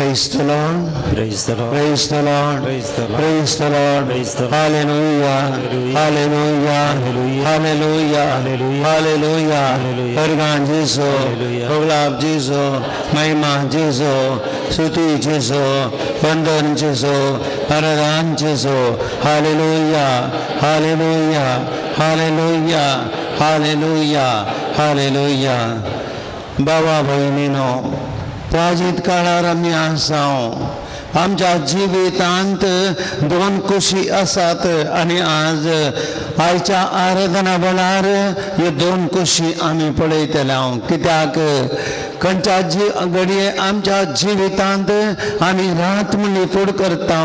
Praise the Lord. Praise the Lord. Praise the Lord. Praise the Lord. Praise the Lord. Praise the Lord. Hallelujah. Hallelujah. Hallelujah. Hallelujah. Hallelujah. Hallelujah. Hallelujah. Vargan Jesu. Hallelujah. Paglaap Jesu. Mahima Jesu. स्तुति Jesu. वंदन Jesu. आराधन Jesu. Hallelujah. Hallelujah. Hallelujah. Hallelujah. Hallelujah. बाबा भयणीनो, प्राचीन काळार आमी आसा. आमच्या जिवितांत दोन कुशी आसात आनी आज आयच्या आराधना वेळार ह्यो दोन कुशी आमी पळयतले हांव. कित्याक खंयच्या घडये आमच्या जिवितांत आमी रात म्हणली फूड करता,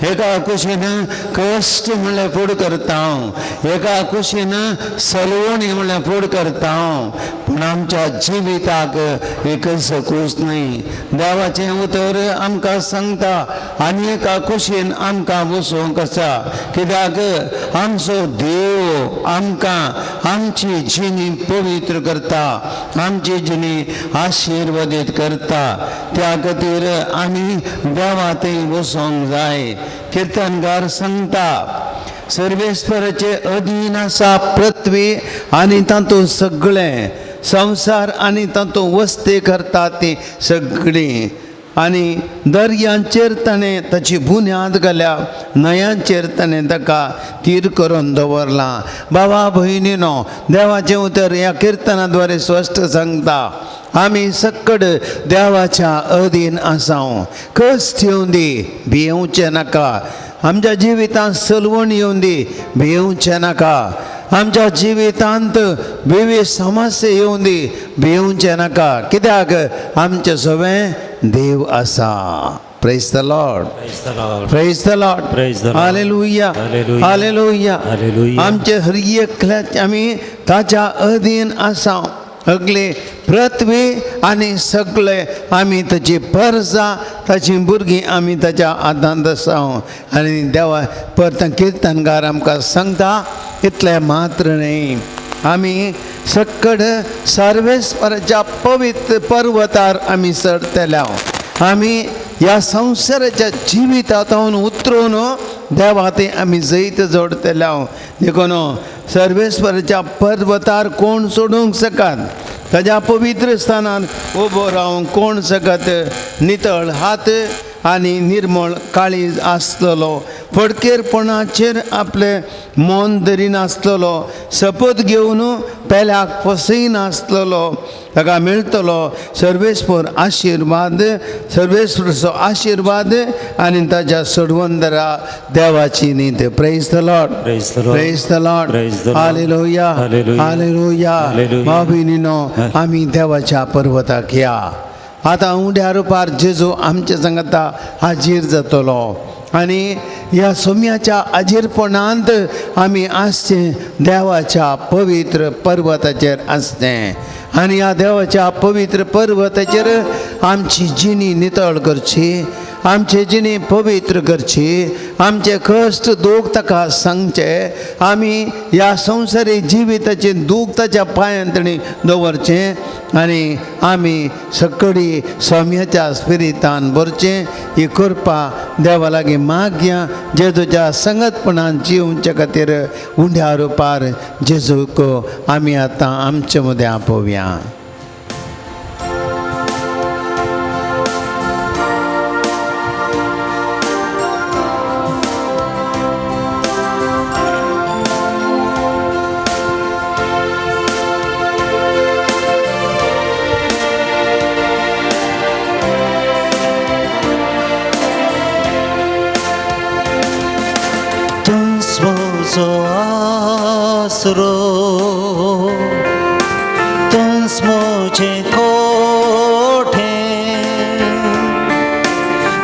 एका कुशीन कश्ट म्हणल्यार फूड करता, एका कुशीन सलवणी म्हणल्यार फूड करता, पूण आमच्या जिविताक एकच कूस न्हय. देवाचें उतर आमकां सांगता आनी एका कुशीन आमकां बसोवंक आसा. कित्याक आमचो देव आमकां आमची जिणी पवित्र करता, आमची जिणी आशिर्वादीत करता. त्या खातीर आमी देवा थंय वचोंक जाय. किर्तनकार सांगता, सर्वेस्पराचे अधीन आसा पृथ्वी आनी तातूंत सगळें संवसार आनी तातूंत वस्ती करता ती सगळीं, आनी दर्यांचेर ताणें ताची बुन्याद घाल्या, न्हंयांचेर ताणें ताका तीर करून दवरलां. बाबा भयणीनो, देवाचें उतर ह्या किर्तना द्वारे स्पश्ट सांगता, आमी सक्कड देवाच्या अधीन आसा. कश्ट येवं दी, भियेवचें नाका. आमच्या जिवितांत सलवण येवं दी, भियेवचें नाका. आमच्या जिवितांत विविध समस्या येवं दी, भियेवचें नाका. कित्याक आमचें सगळें देव आसा. Praise the Lord. Praise the Lord. Praise the Lord. Praise the Lord. Hallelujah. Hallelujah. Hallelujah. Hallelujah. आमचे हर एकल्याच आमी ताच्या अधीन आसा. सगळे पृथ्वी आनी सगळे आमी ताची परजा, ताची भुरगीं आमी ताच्या हातांत आसा. आनी देवा परत किर्तनकार आमकां सांगता, इतलें मात्र न्हय, आमी सक्कड सर्वेस्पराच्या पवित्र पर्वतार आमी चडटले. आमी ह्या संवसाराच्या जिवितांतून उतरून देवा थंय आमी जैत जोडटले. देखून सर्वेस्पराच्या पर्वतार कोण सोडूंक शकत, ताज्या पवित्र स्थानार उबो रावंक कोण शकत. नितळ हात आनी निर्मळ काळीज आसतलो, फडकेरपणाचेर आपलें मन धरिनासतलो, शपथ घेवन पेल्याक फसयनासतलो, ताका मेळटलो सर्वेस्पर आशिर्वाद, सर्वेस्परचो आशिर्वाद आनी ताच्या सोडवंदरा देवाची नीत. Praise the Lord. Praise the Lord. Praise the Lord. Praise the Lord. Hallelujah. Hallelujah. Hallelujah. Hallelujah. भाव भयणीनो, आमी देवाच्या पर्वताक या. आतां उंड्या रुपार जेजू आमचे सांगता हाजीर जातलो आनी ह्या सोम्याच्या हाजीरपणांत आमी आसचें, देवाच्या पवित्र पर्वताचेर आसचें आनी ह्या देवाच्या पवित्र पर्वताचेर आमची जिणी नितळ करची, आमची जिणी पवित्र करची, आमचे कश्ट दूख ताका सांगचे, आमी ह्या संवसारी जिविताचें दूख ताच्या पांयांत ताणें दवरचें आनी आमी सगळी स्वाम्याच्या स्पिरितान भरचें. ही कृपा देवा लागीं मागया, जेजूच्या संगतपणान जिवच्या खातीर उंड्या रुपार जेजूक आमी आतां आमचे मदें आपोवया. आसरो, तूंच म्हजें कोठें,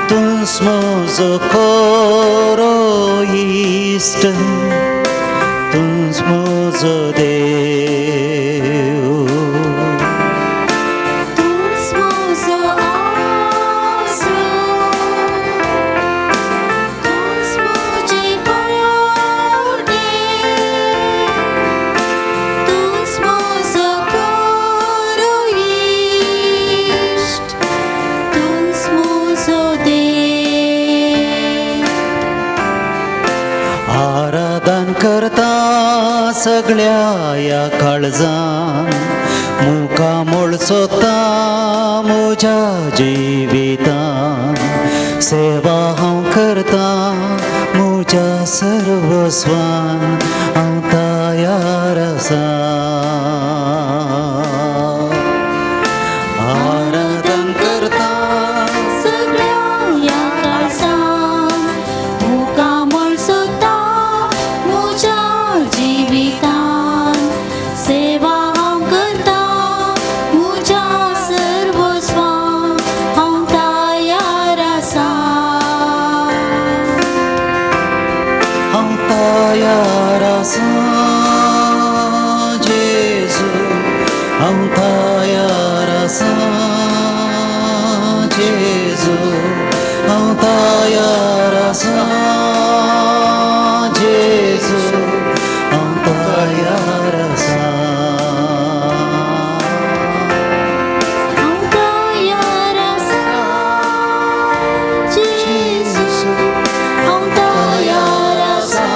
तूंच म्हजो खरो इश्ट, तूंच म्हजो देव. तूंच म्हजो आसरो, तूंच म्हजें कोठें, तूंच म्हजो खरो इश्ट, तूंच म्हजो सगळ्या ह्या काळजान, मुखामळ सोदता म्हज्या जिवितान, सेवा हांव करतां म्हज्या सर्वस्वान, हांव तयार आसा। आराधन करता सगळ्या ह्या काळजान, मुखामळ सोदता म्हज्या जिवितान, सेवा हांव करता म्हज्या सर्वस्वान, हांव तयार आसा। हांव तयार आसा जेजू, हांव तयार आसा जेजू, हांव तयार आसा जेजू, हांव तयार आसा। हांव तयार आसा जेजू, हांव तयार आसा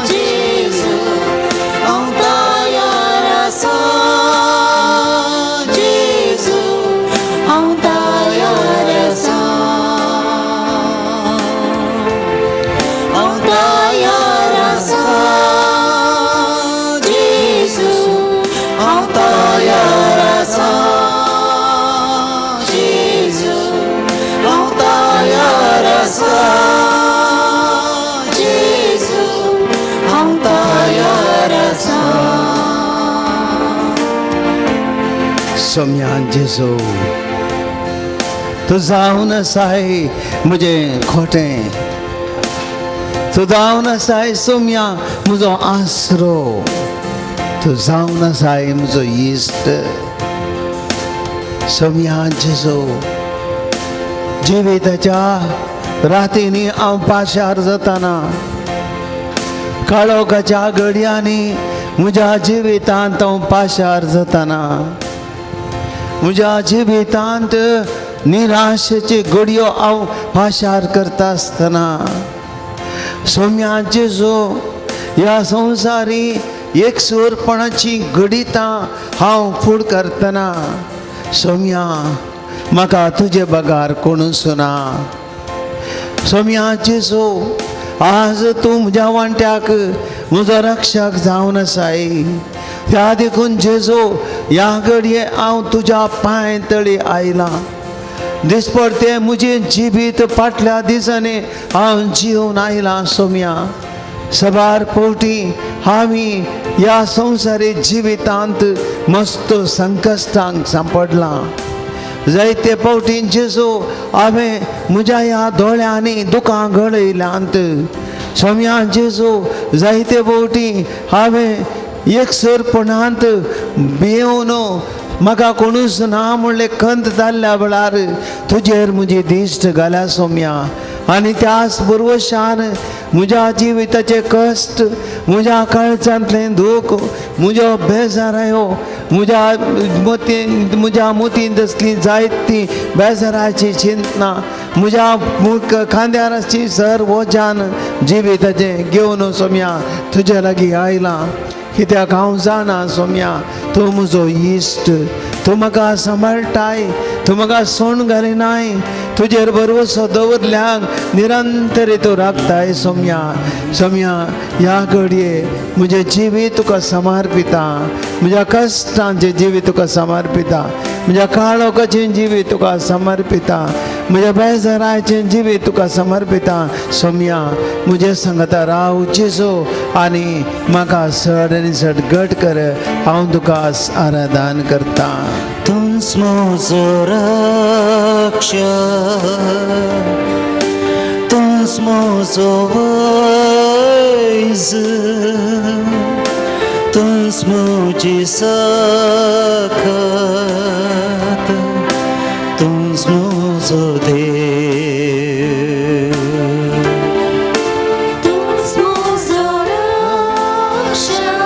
जेजू, हांव तयार आसा जेजू, हांव तयार आसा, हांव तयार आसा जेजू, हांव तयार आसा जेजू, हांव तयार आसा जेजू, हांव तयार आसा। सोम्या जेजू, तूं जावन आसाय म्हजें खोटें, तूं जावन आसाय सोम्या म्हजो आसरो, तूं जावन आसाय म्हजो इश्ट। सोम्या जेजू, जिविताच्या रातींनी हांव पाशार जाताना, काळोखाच्या घडयांनी म्हज्या जिवितांत हांव पाशार जाताना, म्हज्या जिवितांत निराशेची घडयो हांव पाशार करता आसतना, सोम्या जेजू, ह्या संवसारी एकसूरपणाची घडितां हांव फुड करतना, सोम्या म्हाका तुजे बगार कोणूच ना। सोम्या जेजू, आज तूं म्हज्या वांट्याक म्हजो रक्षक जावन आसाय, त्या देखून जेजू ह्या घडये हांव तुज्या पांय तळी आयलां। दिसपडतें म्हजें जिवीत फाटल्या दिसांनी हांव जिवन आयलां सोम्या। सबार फावटी हांवें ह्या संवसारी जिवितांत मस्त संकश्टांक सांपडलां। जायते फावटी जेजू हांवें म्हज्या ह्या दोळ्यांनी दुकां घडयल्यांत। सोम्या जेजू, जायते फावटी हांवें एकसरपणांत भियेवन म्हाका कोणूच ना म्हणलें खंत जाल्ल्या वेळार तुजेर म्हजी दिश्ट घाल्या सोम्या, आनी त्याच बरवशान म्हज्या जिविताचे कश्ट, म्हज्या काळजांतलें दूख, म्हजो बेजारायो, म्हज्या मतींत आसली जायती बेजाराची चिंतना, म्हज्या खांद्यार आसची सर वोजान जिविताचें घेवन सोम्या तुजे लागीं आयलां। कित्याक हांव जाणा सोम्या, तूं म्हजो इश्ट, तूं म्हाका सांबाळटाय, तूं म्हाका सोण घालिनाय, तुजेर भरवसो दवरल्यांक निरंतर तूं राखताय सोम्या। सोम्या ह्या घडये म्हजें जिवीत तुका समर्पिता, म्हज्या कश्टांचें जिवीत तुका समर्पिता, म्हज्या काळोखाचें जिवीत तुका समर्पिता, म्हज्या बेजाराचें जिवीत तुका समर्पिता। सोम्या म्हजे संगता राव जेजू, आनी म्हाका चड आनी चड घट कर, हांव तुका आराधन करता। तूंच म्हजो रक्षक, तूंच म्हजो वैज, तूंच म्हजी सकत, तूंच म्हजो देव। तूंच म्हजो रक्षक,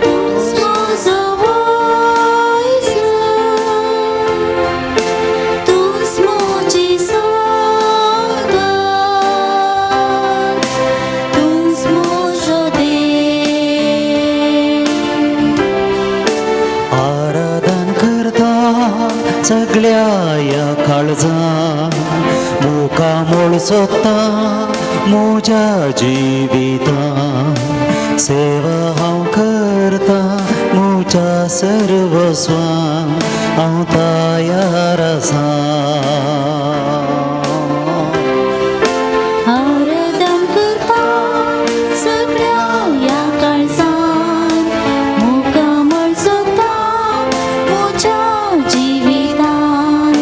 तूंच म्हजो वैज, तूंच म्हजी सकत, तूंच सगळ्या ह्या काळजान मुखामळ सोदता म्हज्या जिवितान सेवा हांव करता म्हज्या सर्वस्वान हांव तयार आसा. आराधन करता सगळ्या ह्या काळजान मुखामळ सोदता म्हज्या जिवितान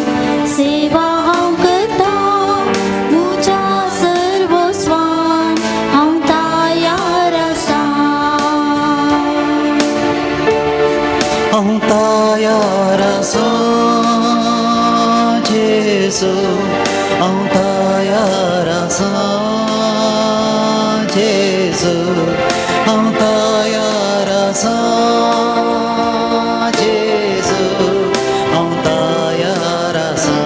सेवा हांव करता म्हज्या सर्वस्वान हांव तयार आसा. हांव तयार आसा जेजू, हांव तयार आसा जेजू, हांव तयार आसा जेजू, हांव तयार आसा.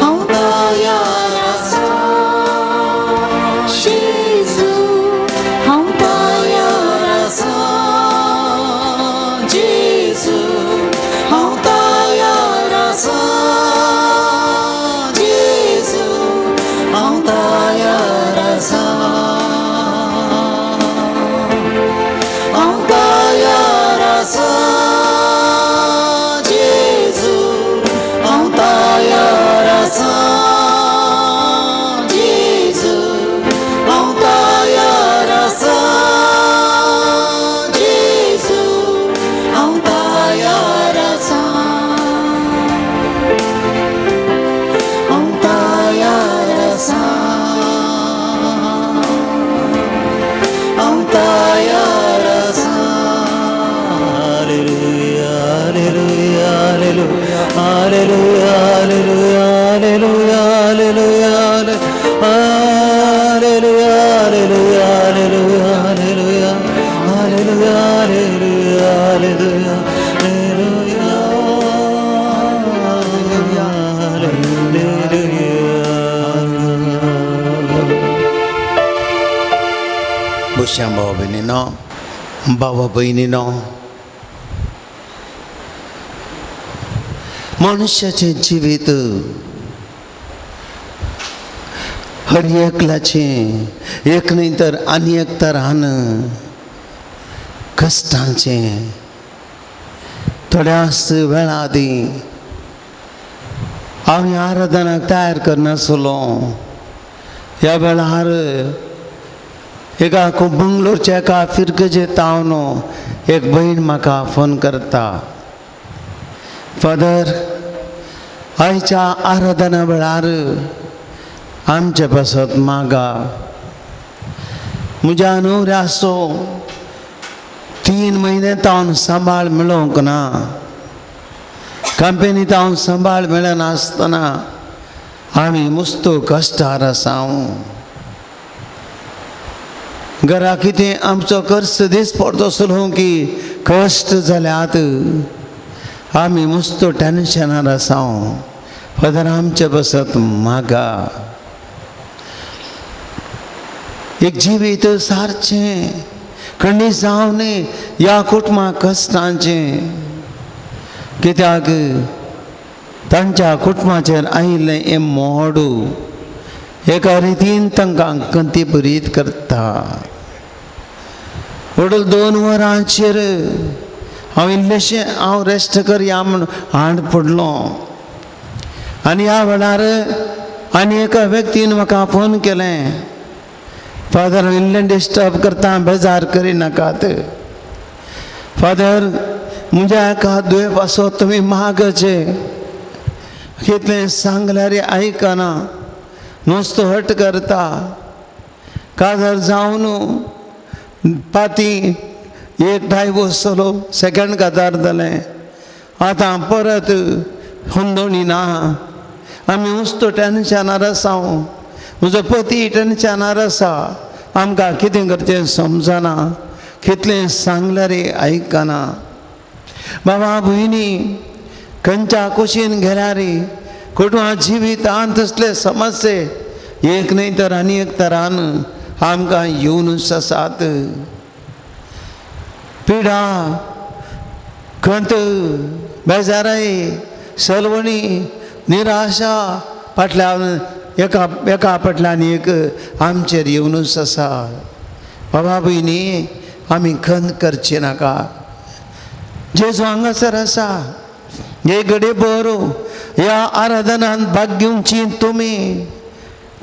हांव तयार आसा जेजू, हांव तयार आसा जेजू, हांव तयार आसा जेजू, हांव तयार आसा. हांव तयार आसा जेजू, हांव तयार आसा जेजू, हांव तयार आसा जेजू, हांव तयार आसा. हांव तयार आसा, हांव तयार आसा. Hallelujah, hallelujah, hallelujah, hallelujah, hallelujah, hallelujah, hallelujah, hallelujah, hallelujah, hallelujah, hallelujah, hallelujah, hallelujah, hallelujah. बशया भावा भयणीनो, भावा भयणीनो, मनुष्याचें जिवीत हर एकल्याचें एक न्हय तर आनी एक तरान कश्टांचें. थोड्याच वेळा आदीं हांव ह्या आराधनाक तयार करनासलो. ह्या वेळार एका बंगलोरच्या एका फिरगजेत हांव एक भयण म्हाका फोन करता, फादर आयच्या आराधना वेळार आमचे पासत मागा, म्हज्या न्हवऱ्याचो 3 म्हयने तावन सांबाळ मेळोवंक ना, कंपनी तावन सांबाळ मेळनासतना आमी मुस्तो कश्टार आसा. घरा कितें आमचो खर्च दीस पडतो आसलो की कश्ट जाल्यात, आमी मुस्तो टेन्शनार आसा. फादर आमचे बसत मागा. एक जिवीत सारचें खंडीत जावन ह्या कुटुंबा कश्टांचें, कित्याक तांच्या कुटुंबाचेर आयिल्लें हें मोडू एका रितीन तांकां कंती बरीत करता. वडील 2 वरांचेर हांव इल्लेशें हांव रेस्ट करया म्हूण हाड पडलो आनी ह्या वेळार आनी एका व्यक्तीन म्हाका फोन केलें, फादर हांव इल्लें डिस्टर्ब करता, बेजार करिनाकात, फादर म्हज्या एका दुयेंस तुमी मागचे, कितलें सांगल्यार आयकना, नुस्तो हट करता, काजार जावन पाती एक ठाय बसलो, सेकंड काजार जालें, आतां परत हुंदोणी ना, आमी उस्तो टेन्शनार आसा, म्हजो पती टेन्शनार आसा, आमकां कितें करचें समजना, कितलें सांगल्यार आयकना. बाबा भयणी खंयच्या कुशीन गेल्यार कुटुंबा जिवितांत तसले समस्ये एक न्हय तर आनी एक तरान आमकां येवनूच आसात. पिडा खंत, बेजाराय, सलवणी, निराशा फाटल्यान एका एका फाटल्यान एक आमचेर येवनूच आसा. बाबा भयणी, आमी खंत करची नाका. जेजू हांगासर आसा. हे घडये बरो ह्या आराधनान भाग घेवची तुमी,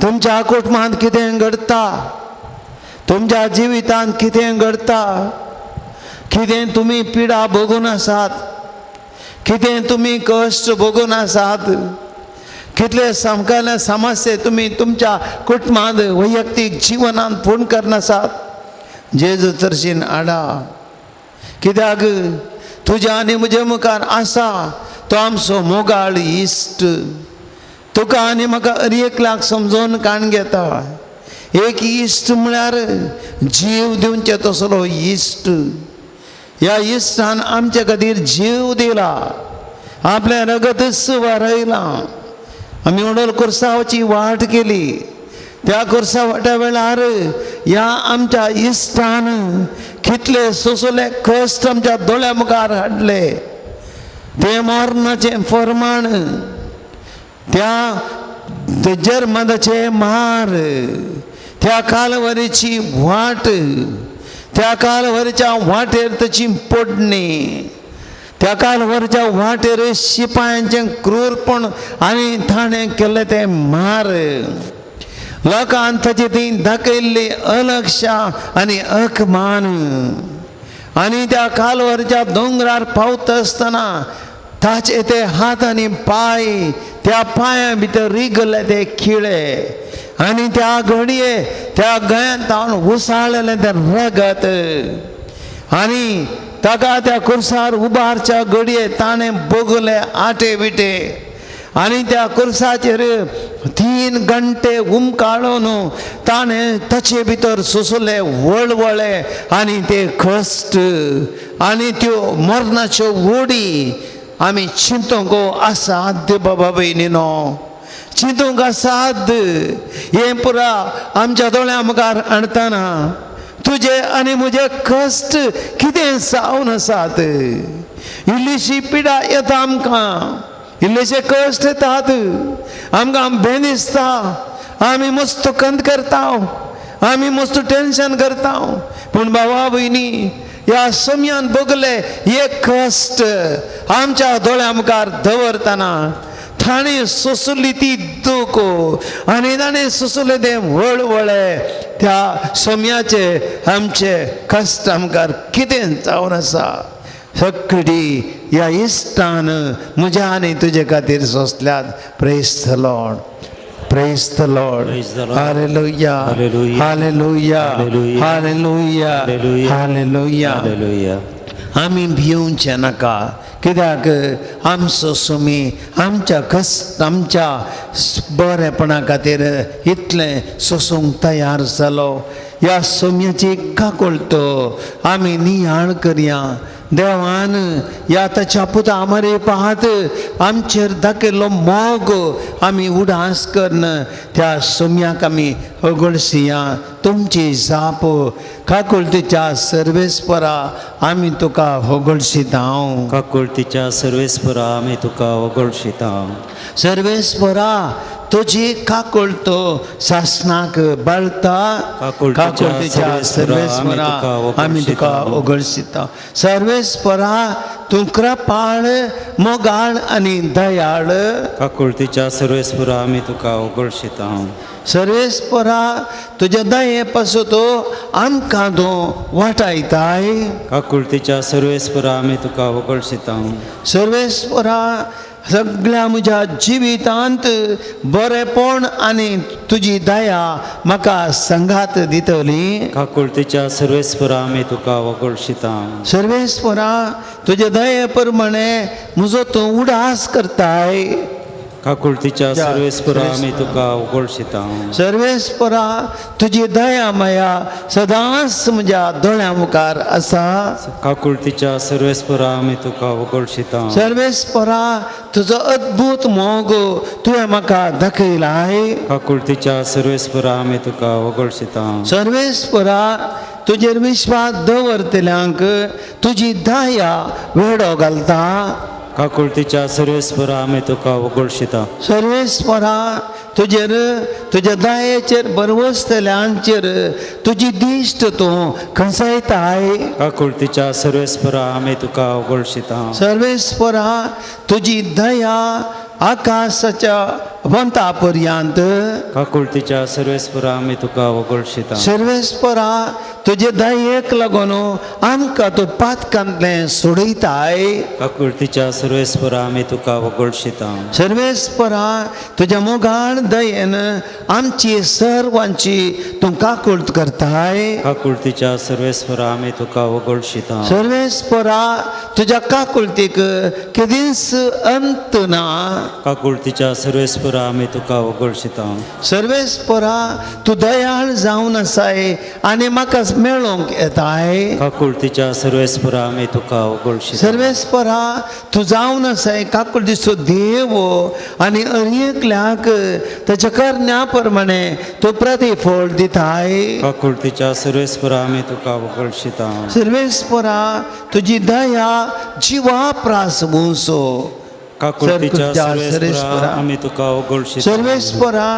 तुमच्या कुटुंबांत कितें घडटा, तुमच्या जिवितांत कितें घडटा, कितें तुमी पिडा भोगून आसात, कितें तुमी कश्ट भोगून आसात, कितले सामकाले समस्ये तुमी तुमच्या कुटुंबांत वैयक्तीक जिवनांत फोन करनासात. जेजू चर्शीन हाडा, कित्याक तुज्या आनी म्हजे मुखार आसा तो आमचो मोगाळ इश्ट. तुका आनी म्हाका हर एकल्याक समजोन काण घेता. एक इश्ट म्हळ्यार जीव दिवचे तसलो इश्ट. ह्या इश्टान आमचे खातीर जीव दिला, आपलें रगतच वारयलां. आमी उडोल कोर्सावची वाट केली. त्या कोर्सा वाट्या वेळार ह्या आमच्या इश्टान कितले सोंसले कश्ट आमच्या दोळ्या मुखार हाडले. तें मरणाचें फरमाण, त्या जर्मदाचे मार, त्या कालवरीची वाट, त्या कालवरीच्या वाटेर ताची पडणी, त्या कालवरच्या वाटेर शिपायांचें क्रूरपण आनी ताणें केल्लें तें मार, लोकान ताची ती दाखयल्ली अलक्षा आनी अकमान. आनी त्या कालवरच्या दोंगरार पावता आसतना ताचे ते हात आनी पांय, त्या पांयां भितर रिगले ते खिळे, आनी त्या घडये त्या गळ्यांत तावन उसाळलेलें तें रगत, आनी ताका त्या कुर्सार उबारच्या घडये ताणें भोगले आटे विटे. आनी त्या कुर्साचेर 3 घंटे उमकाळून ताणें ताचे भितर सोंसले वळवळे आनी ते कश्ट आनी त्यो मरणाच्यो ओडी आमी चिंतूंक असाध्य. बाबा भयणीनो, चिंतूंक असाध्य. हें पुरा आमच्या दोळ्या मुखार हाडटना तुजे आनी म्हजे कश्ट कितें जावन आसात. इल्लीशी पिडा येता आमकां, इल्लेशे कश्ट येतात आमकां, भें दिसता, आमी मस्त खंत करता, आमी मस्त टेंशन करता. पूण बाबा भयणी, ह्या समयान भोगले हे कश्ट आमच्या दोळ्या मुखार दवरतना ताणें सोंसली ती दूख आनी ताणें सोंसले ते वळवळे, त्या समयाचे आमचे कश्ट आमकां कितें जावन आसा. सगळी ह्या इश्टान म्हज्या आनी तुजे खातीर सोंसल्यात. Praise the Lord, praise the Lord. Hallelujah, hallelujah, hallelujah, hallelujah. आमी भिवचें नाका, कित्याक आमचो सुमी आमच्या कश्ट आमच्या बरेपणा खातीर इतलें सोंसूंक तयार जालो. ह्या सोम्याची काकुळट आमी नियाळ करया. देवान ह्या ताच्या पुता मरे पाहात आमचेर दाखयल्लो मोग आमी उडास करून त्या सोम्याक आमी होगळसिया. तुमची जाप काकुळटीच्या सर्वेस्परा आमी तुका होगळशिता. काकुळटीच्या सर्वेस्परा आमी तुका होगळशिता. सर्वेस्परा तुजी काकुळट सासणाक बळता. काकुळटीच्या सर्वेस्परा आमी तुका होगळशिता. सर्वेस्परा तूं कृपाळ, मोगाळ आनी दयाळ. काकुळटीच्या सर्वेस्परा आमी तुका होगळशिता. सर्वेस्परा तुज्या दये पासून आमकां तूं वाटायताय. काकुळटीच्या सर्वेस्परा आमी तुका होगळशिता. सर्वेस्परा सगळ्या म्हज्या जिवितांत बरेपण आनी तुजी दया म्हाका संगात दितली. काकुळटीच्या सर्वेस्परा आमी तुका होगळशिता. सर्वेस्परा तुजे दये प्रमाणे म्हजो तूं उडास करताय. काकुळटीच्या सर्वेस्परा आमी तुका होगळशिता. सर्वेस्परा तुजी दया माया सदांच म्हज्या दोळ्या मुखार आसा. काकुळटीच्या सर्वेस्परा आमी तुका होगळशिता. सर्वेस्परा तुजो अद्भुत मोग तुवें म्हाका दाखयलाय. काकुळटीच्या सर्वेस्परा आमी तुका होगळशिता. सर्वेस्परा तुजेर विश्वास दवरतल्यांक तुजी दया वेडो घालता. काकुळतीच्या सर्वेस्परा आमी तुका वगळशिता. सर्वेस्परा तुजेर तुज्या दयेचेर बरवसतल्यांचेर तुजी दिश्ट तूं खंसयताय. काकुळतीच्या सर्वेस्परा आमी तुका वगळशिता. सर्वेस्परा तुजी दया आकाशाच्या वंता पर्यंत. काकुळतीच्या सर्वेस्परा आमी तुका वगळशिता. सर्वेस्परा तुजे दयेक लागून आमकां तूं पातकांतलें सोडयताय. काकुळतीच्या सर्वेस्परा आमी तुका वगळशिता. सर्वेस्परा तुज्या मोगाळ दयेन आमची सर्वांची तूं काकुळत करताय. काकुळतीच्या सर्वेस्परा आमी तुका वगळशिता. सर्वेस्परा तुज्या काकुळतीक केदींच अंत ना. काकुळतीच्या सर्वेस्परा आमी तुका वगळशिता. सर्वेस्परा तूं दयाळ जावन आसाय आनी म्हाका मेळोंक येताय. काकुळतीच्या सर्वेस्परा आमी तुका वगळशिता. सर्वेस्परा तूं जावन आसाय काकुळतीचो देव आनी अरेकल्याक ताच्या करण्या प्रमाणे तूं प्रतिफळ दिताय. काकुळतीच्या सर्वेस्परा आमी तुका वगळशिता. सर्वेस्परा तुजी दया जिवा प्रास भोंवसो. काकुळतीच्या सर्वेस्परा आमी तुका वगळशिता. सर्वेस्परा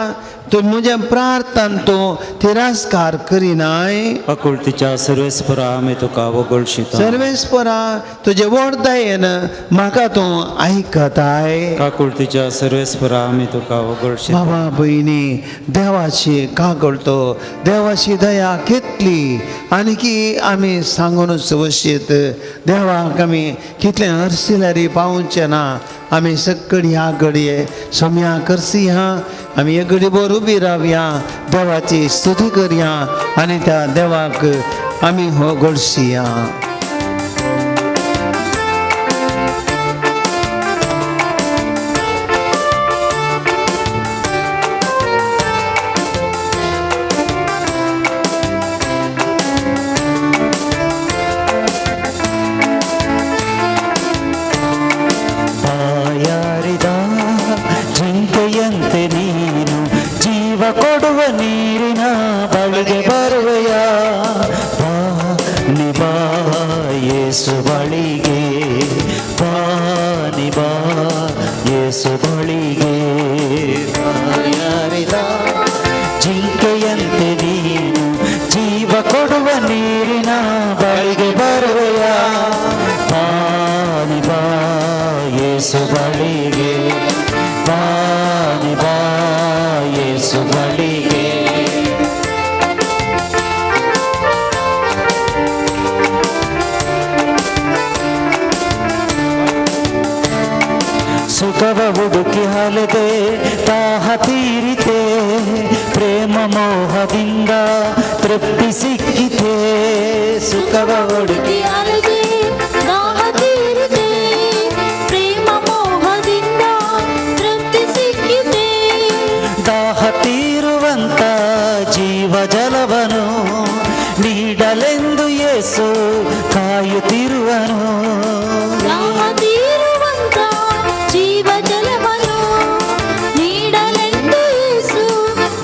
तूं म्हज्या प्रार्थन तूं तिरस्कार करिनाय. काकुळतीच्या सर्वेस्परा आमी तुका वगळशिता. सर्वेस्परा तुजे व्हड दयेन म्हाका तूं आयकताय. काकुळतीच्या सर्वेस्परा आमी तुका वगळशिता. बाबा भयणी देवाची काकुळतो देवाची दया कितली आनी की आमी सांगूनच वशीत. देवाक आमी कितलें हरशिल्यारी पावचें ना. आमी सगळी ह्या घडये सम्या करसी हा आमी एक घडी भर उबी रावया, देवाची स्तुती करया आनी त्या देवाक आमी हो गळसिया. ಬಾಯಾರಿದ ಜಿಂಕೆಯಂತೆ ನೀನು ಜೀವ ಕೊಡುವ ನೀರಿನ ಬಳಿಗೆ ಬರುವೆಯ. ಬಾ ನಿಬಾ ಯೇಸು ಬಳಿಗೆ, ಬಾ ನಿಬಾ ಯೇಸು ಬಳಿಗೆ. ಬಾಯಾರಿದ ಜಿಂಕೆಯಂತೆ ನೀನು ಜೀವ ಕೊಡುವ ನೀರಿನ ಬಳಿಗೆ ಬರುವೆಯ. ಬಾ ನಿಬಾ ಯೇಸು ಬಳಿಗೆ, ಬಾ ನಿಬಾ ಯೇಸು ಬಳಿಗೆ. ಸುಖವ ಹುಡುಕಿ ಅಲೆದೆ ದಾಹ ತೀರಿತೆ, ಪ್ರೇಮ ಮೋಹದಿಂದ ತೃಪ್ತಿ ಸಿಕ್ಕಿತೆ. ಸುಖವ ಹುಡುಕಿ ಅಲೆದೆ ದಾಹ ತೀರಿತೆ, ಪ್ರೇಮ ಮೋಹದಿಂದ ತೃಪ್ತಿ ಸಿಕ್ಕಿತೆ. ದಾಹ ತೀರುವಂತ ಜೀವ ಜಲವನು ನೀಡಲೆಂದು ಯೇಸು ಕಾಯುತ್ತಿರುವನು. ದಾಹ ತೀರುವಂತ ಜೀವ ಜಲವನು ನೀಡಲೆಂದು ಯೇಸು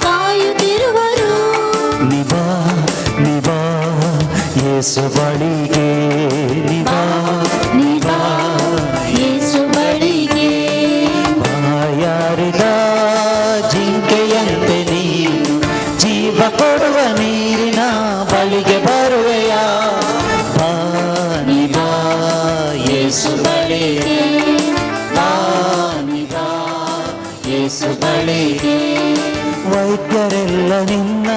ಕಾಯುತ್ತಿರುವರು. ನಿಬಾ ನಿಬಾ ಯೇಸು ಬಳಿಗೆ, ನಿಬಾ ನಿಬಾ ಯೇಸು ಬಳಿಗೆ. ಬಾಯಾರಿದ ಜಿಂಕೆಯಂತೆ ನೀನು ಜೀವ ಕೊಡುವ ನೀರಿನ ಬಳಿಗೆ ಬರುವೆಯ. ಬಾ ನಿಬಾ ಯೇಸು ಬಳಿಗೆ, ಬಾ ನಿಬಾ ಯೇಸು ಬಳಿಗೆ. ವೈದ್ಯರೆಲ್ಲ ನಿನ್ನ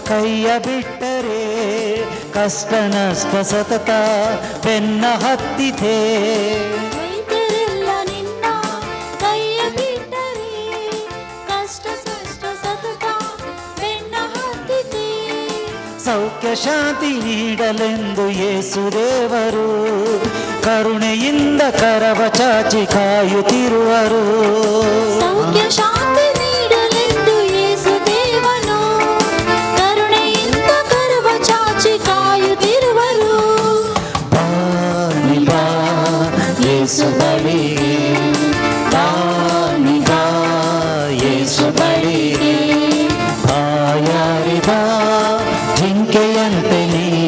ಕೈಯ ಬಿಟ್ಟರೆ ಕಷ್ಟ ನಷ್ಟ ಸತತ ಬೆನ್ನ ಹತ್ತಿದೆ. ವೈದ್ಯರೆಲ್ಲ ನಿನ್ನ ಕೈಯ ಬಿಟ್ಟರೆ ಕಷ್ಟ ಕಷ್ಟ ಸತತ ಬೆನ್ನ ಹತ್ತಿದೆ. ಸೌಖ್ಯ ಶಾಂತಿ ನೀಡಲೆಂದು ಯೇಸು ದೇವರು ಕರುಣೆಯಿಂದ ಕರವ ಚಾಚಿ ಕಾಯುತ್ತಿರುವರು. ಸೌಖ್ಯ ಶಾಂತಿ ನೀಡಲೆಂದು ಯೇಸು ದೇವನು ಕರುಣೆಯಿಂದ ಕರವ ಚಾಚಿ ಕಾಯುತ್ತಿರುವರು. ಬಾ ನಿಬಾ ಯೇಸು ಬಳಿಗೆ, ಬಾ ನಿಬಾ ಯೇಸು ಬಳಿಗೆ. ಬಾಯಾರಿದ ಜಿಂಕೆಯಂತೆ ನೀನು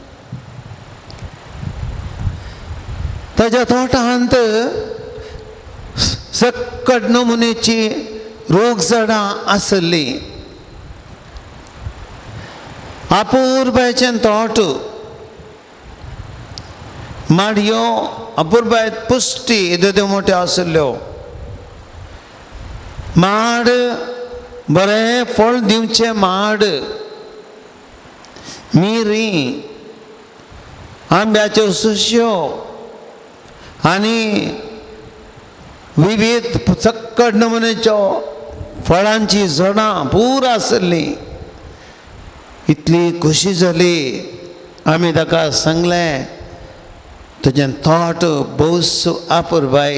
ताज्या तोटांत सकट नमुनेची रोग झाडां आसली. अपुरबायचें तोट, माडयो अपुरबाय पुश्टी येद्यो मोट्यो आशिल्ल्यो. माड बरें फळ दिवचें माड, मिरी, आंब्याच्यो सुश्यो आनी विविध सक्कट नमुनेच्यो फळांची झाडां पूर आसली. इतली खोशी जाली. आमी ताका सांगलें, तुजें तोट भोवस अपुरबाय,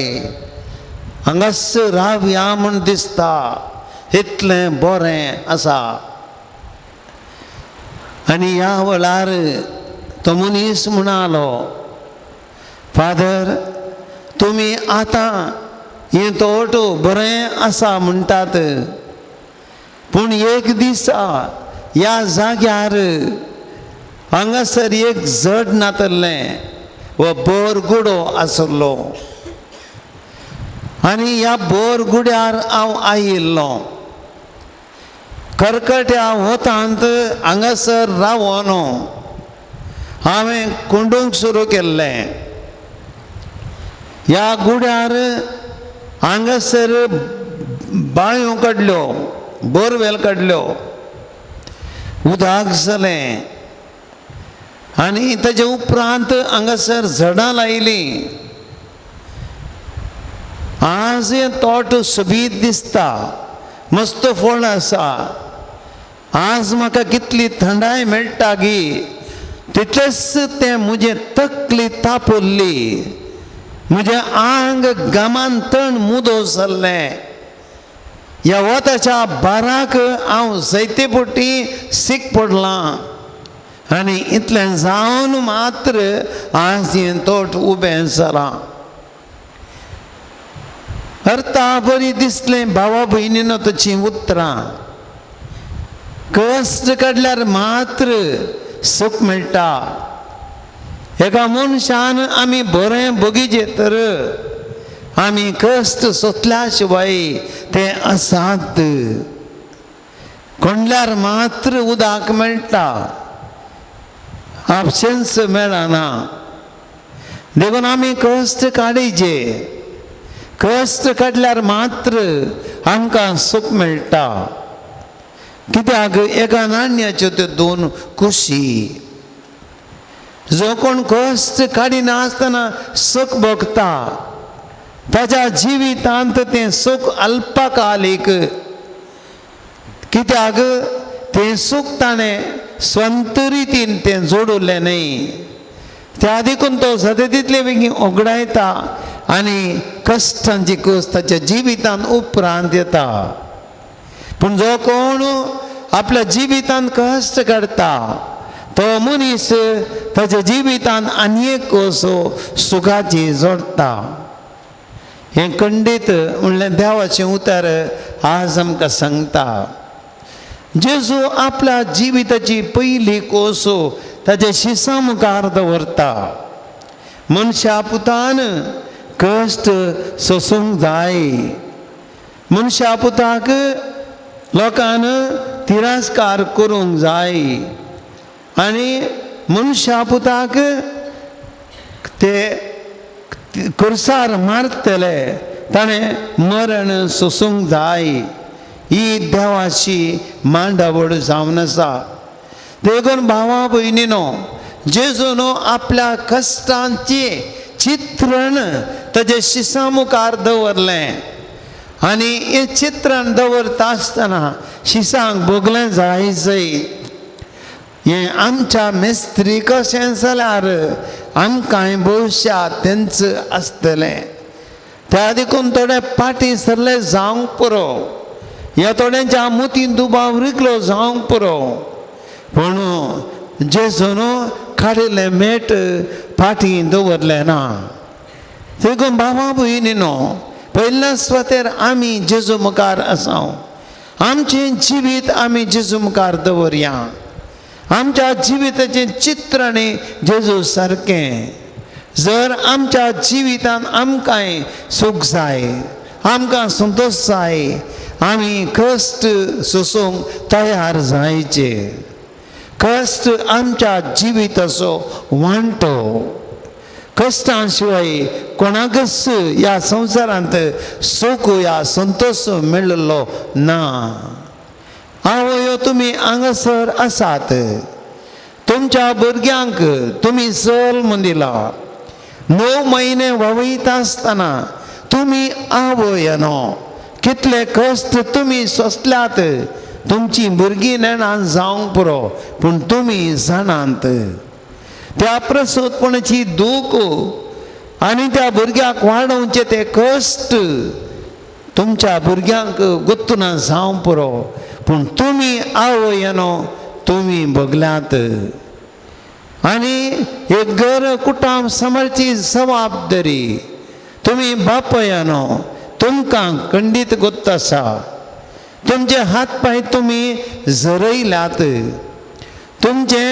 हांगासर रावया म्हूण दिसता, इतलें बरें आसा. आनी ह्या वेळार तो मनीस म्हणालो, फादर तुमी आतां हें तोट बरें आसा म्हणटात, पूण एक दिसा ह्या जाग्यार हांगासर एक जड नातलें व बोरगुडो आसलो आनी ह्या बोरगुड्यार हांव आयिल्लो. करकट्या वतांत हांगासर रावन हांवें कोंडूंक सुरू केल्लें. ह्या गुड्यार हांगासर बांयो काडल्यो, बोरवेल काडल्यो, उदक जालें आनी ताजे उपरांत हांगासर झाडां लायलीं. आज हें तोट सोबीत दिसता, मस्त फळ आसा. आज म्हाका कितली थंडाय मेळटा गी, तितलेंच तें म्हजें तकली तापल्ली, म्हजें आंग गामान तण मुदो जाल्लें. ह्या वताच्या बाराक हांव जायते पटी सीक पडलां आनी इतलें जावन मात्र आज हें तोट उबें जालां. अर्था बरी दिसलें भावा भयणीनो ताचीं उतरां. कश्ट काडल्यार मात्र सूख मेळटा. एका मनशान आमी बरें बगीचे तर आमी कश्ट सोंसल्या शिवाय तें आसात. कोंडल्यार मात्र उदक मेळटा, आपशेंच मेळना. देखून आमी कश्ट काडीचे. कश्ट काडल्यार मात्र आमकां सूख मेळटा. कित्याक एका नाण्याच्यो त्यो दोन कुशी. जो कोण कश्ट काडिना आसतना सूख भोगता ताच्या जिवितांत तें सूख अल्पकालीक. कित्याक तें सूख ताणें स्वंत रितीन तें जोडुल्लें न्हय, त्या देखून तो जाता तितले बेगीन ओगडायता आनी कश्टांची कस ताच्या जिवितांत उपरांत येता. पूण जो कोण आपल्या जिवितांत कश्ट काडटा तो मनीस ताच्या जिवितांत आनी एक कसो सुखाची जोडटा. हें खंडीत म्हणल्यार देवाचें उतर आज आमकां सांगता. जेजू आपल्या जिविताची पयली कोसो ताच्या शिसां मुखार दवरता. मनशा पुतान कश्ट सोसूंक जाय. मनशा पुताक लोकान तिरस्कार करूंक जाय आनी मनशा पुताक ते कुर्सार मारतले, ताणें मरण सोसूंक जाय. ही देवाची मांडावळ जावन आसा. देखून भावा भयणीनो, जेजून आपल्या कश्टांचें चित्रण ताजे शिसां मुखार दवरलें आनी हें चित्रण दवरता आसतना शिसांक भोगलें जाय जय. हें आमच्या मेस्त्री कशें जाल्यार आमकांय भविश्या तेंच आसतलें. त्या देखून थोडे फाटीं सरले जावंक पुरो, ह्या थोड्यांच्या मुतीन दुबाव रिगलो जावंक पुरो, पूण जेजून काडिल्लें मेट फाटीं दवरलें ना. देखून भावा भयणीनो, पयल्या सुवातेर आमी जेजू मुखार आसा. आमचें जिवीत आमी जेजू मुखार दवरया. आमच्या जिविताचें चित्रण जेजू सारकें. जर आमच्या जिवितान आमकांय सूख जाय, आमकां संतोश जाय, आमी कश्ट सोसूंक तयार जायचे. कश्ट आमच्या जिविताचो वांटो. कश्टां शिवाय कोणाकच ह्या संवसारांत सूख ह्या संतोश मेळिल्लो ना. आवयो तुमी हांगासर आसात, तुमच्या भुरग्यांक तुमी जल्म दिला. 9 म्हयने व्हांवयता आसतना तुमी आवय न्हू कितले कश्ट तुमी सोंसल्यात. तुमची भुरगीं नेणां जावंक पुरो, पूण तुमी जाणात त्या प्रसूतपणाची दूख आनी त्या भुरग्याक वाडोवचे ते कश्ट तुमच्या भुरग्यांक गुत्तना जावंक पुरो, पूण तुमी आवय न्हू तुमी भोगल्यात. आनी एक घर कुटुंब सांबाळची जबाबदारी तुमी बापाय न्हू तुमकां खंडीत गोत्त आसा. तुमचे हात पांय तुमी झरयल्यात, तुमचे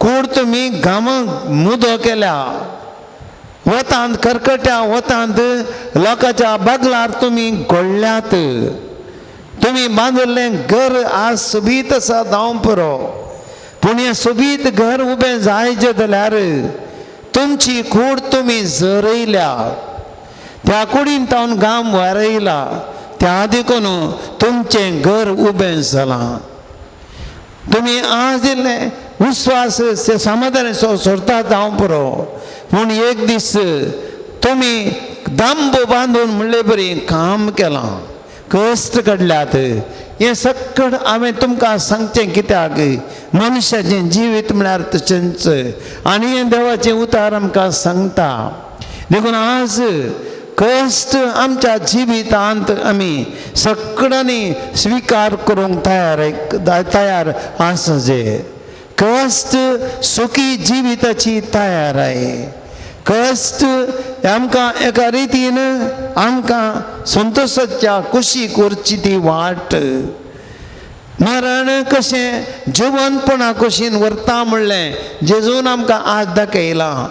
कूड तुमी घामाक मुदो केल्या. वतांत करकट्या वतांत लोकांच्या बागलार तुमी घोळ्ळ्यात. तुमी बांदिल्लें घर आज सोबीत आसा जावं पुरो, पूण हें सोबीत घर उबें जायचें जाल्यार तुमची कूड तुमी झरयल्या, त्या कुडीन तावन घाम वारयला, त्या देखून तुमचें घर उबें जालां. तुमी आज दिल्लें विस्वास समाधान सोडटा जावं पुरो, पूण एक दीस तुमी दांबो बांदून म्हणले बरी काम केलां, कश्ट काडल्यात. हें सगळें हांवें तुमकां सांगचें कित्याक मनशाचें जिवीत म्हळ्यार तशेंच, आनी हें देवाचें उतार आमकां सांगता. देखून आज कश्ट आमच्या जिवितांत आमी सगळ्यांनी स्विकार करूंक तयार आसचे. कश्ट सुखी जिविताची तयार आहे. कश्ट आमकां एका रितीन आमकां संतोशाच्या कुशीक व्हरची ती वाट. मरण कशें जिवंतपणा कुशीन व्हरता म्हणलें जेजून आमकां आज दाखयलां,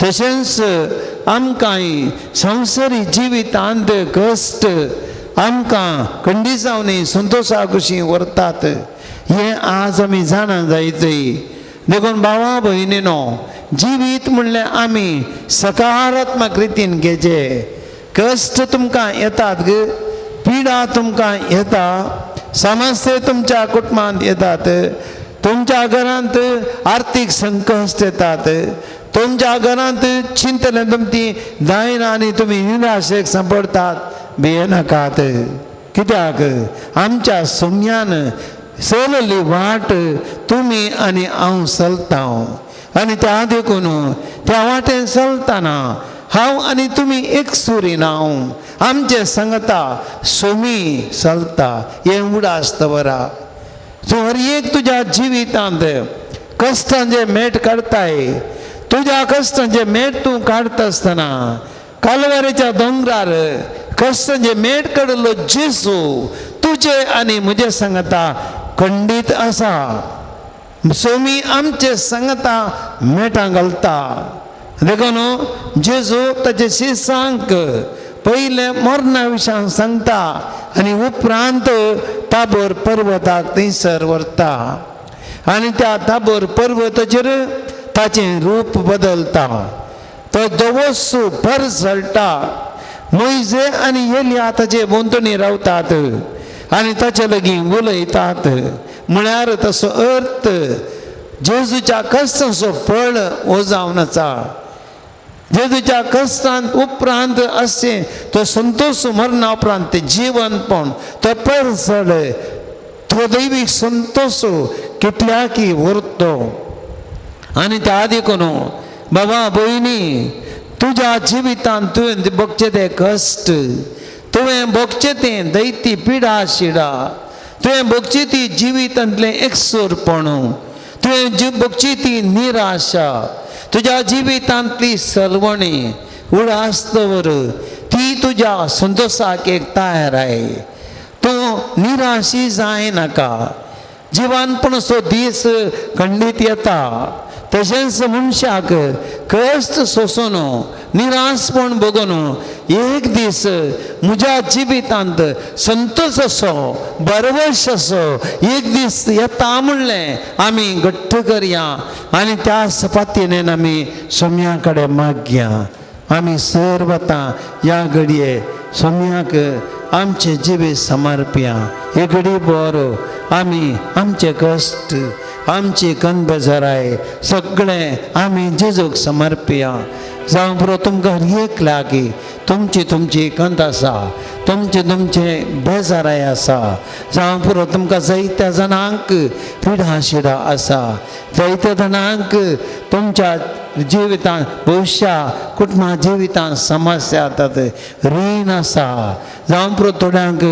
तशेंच आमकांय संवसारी जिवितांत कश्ट आमकां खंडीसावनी संतोशा कुशी व्हरतात हें आज आमी जाणा जायत. देखून भावा भयणीनो, जिवीत म्हणल्यार आमी सकारात्मक रितीन घेचे. कश्ट तुमकां येतात, पिडा तुमकां येता, समस्या तुमच्या कुटुंबांत येतात, तुमच्या घरांत आर्थीक संकश्ट येतात, तुमच्या घरांत चिंतले तुमची जायना आनी तुमी निराशेक सांपडटात. भियेनाकात, कित्याक आमच्या सोम्यान चलली वाट तुमी आनी हांव चलता, आनी त्या देखून त्या वाटेन चलतना हांव आनी तुमी एक सुरी ना, आमचें सांगता सोमी चलता. हें उडास दवरा. तूं हर एक तुज्या जिवितांत कश्टांचे मेट काडताय, तुज्या कश्टांचे मेट तूं काडटा आसतना कालवारेच्या दोंगरार कश्टांचे मेट काडिल्लो जेजू तुजे आनी म्हजें सांगता खंडीत आसा. सोमी आमचे सांगता मेटां घालता. देखून जेजू ताचे शिसांक पयलें मरणा विशयान सांगता आनी उपरांत ताबोर पर्वताक थंयसर व्हरता आनी त्या ताबोर पर्वताचेर ताचें रूप बदलता. तो दवोसो भर जळटा. मोयजे आनी एलिया ताचे भोंवतणी रावतात आनी ताचे लागीं उलयतात. म्हळ्यार तसो अर्थ जेजूच्या कश्टांचो फळ हो जावन आसा. जेजूच्या कश्टांत उपरांत अशें तो संतोश मरणा उपरांत तें जिवनपण तो परसळ तो दैवीक संतोश कितल्याकी उरतो. आनी त्या देखून बाबा भयणी, तुज्या जिवितांत तुवें भोगचें तें कश्ट, तुवें भोगचें तें दैती पिडा शिडा, तुवें भोगची ती जिवितांतलें एकसूरपण, तुवें भोगची ती निराशा, तुज्या जिवितांतली सलवणी उडास दवर, ती तुज्या संतोशाक एक तयार आहे. तूं निराशी जायनाका. जिवानपणाचो दीस खंडीत येता, तशेंच मनशाक कश्ट सोंसून निराशपण भोगून एक दीस म्हज्या जिवितांत संतोश असो बरवश असो एक दीस येता म्हणलें आमी घट्ट करया आनी त्या सपातीनेन आमी सोम्या कडेन मागया. आमी सर्व आतां ह्या घडये सोम्याक आमचे जिवीत समर्पया. हे घडी बरो आमी आमचे कश्ट आमची कनबेजाराय सगळें आमी जेजूक समर्पया. जावं पुरो तुमकां हर एक लागीं तुमची तुमची कंत आसा, तुमचे तुमचे बेजाराय आसा. जावं पुरो तुमकां जायत्या जाणांक पिडा शिडा आसा, जायत्या जाणांक तुमच्या जिवितांत भविश्या कुटुंबा जिवितांत समस्या येतात, रीण आसा. जावं पुरो थोड्यांक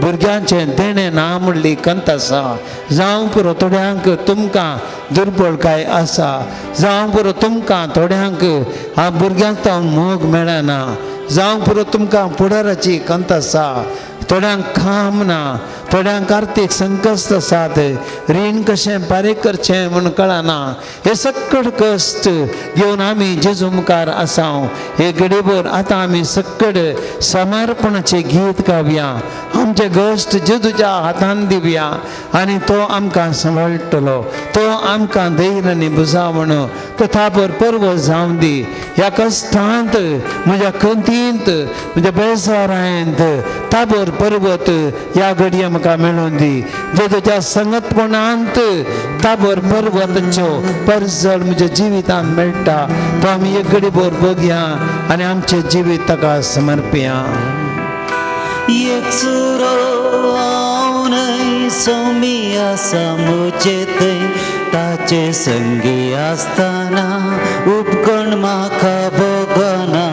भुरग्यांचें देणें ना म्हणली कंत आसा. जावं पुरो थोड्यांक तुमकां दुर्बळकाय आसा. जावं पुरो तुमकां थोड्यांक भुरग्यांक मोग मेळना. जावं पुरो तुमकां फुडाराची कंत आसा. थोड्यांक काम ना, थोड्यांक आर्थीक संकश्ट आसात, रीण कशें फारीक करचें म्हूण कळना. हे सकड कश्ट घेवन आमी जेजू मुखार आसा. हे घडीभर आतां आमी सकड समर्पणाचें गीत गावया, आमचे कश्ट जेजूच्या हातान दिवया आनी तो आमकां सांबाळटलो, तो आमकां धैर्य आनी बुजावण तो थाबर पर्व जावं दी. ह्या कश्टांत म्हज्या खंतींत म्हज्या बेजारांत ताबोर पर्वत ह्या घडये म्हाका मेळून दी. जे तुज्या संगतपणांत ताबोर पर्वतचो परजळ म्हज्या जिवितांत मेळटा तो आमी एक घडी भर बघया आनी आमचें जिवीत ताका समर्पया. एक सुरो हांव न्हय सोमी आसा म्हजे थंय, ताचे संगी आसतना उपकरण म्हाका भोगना.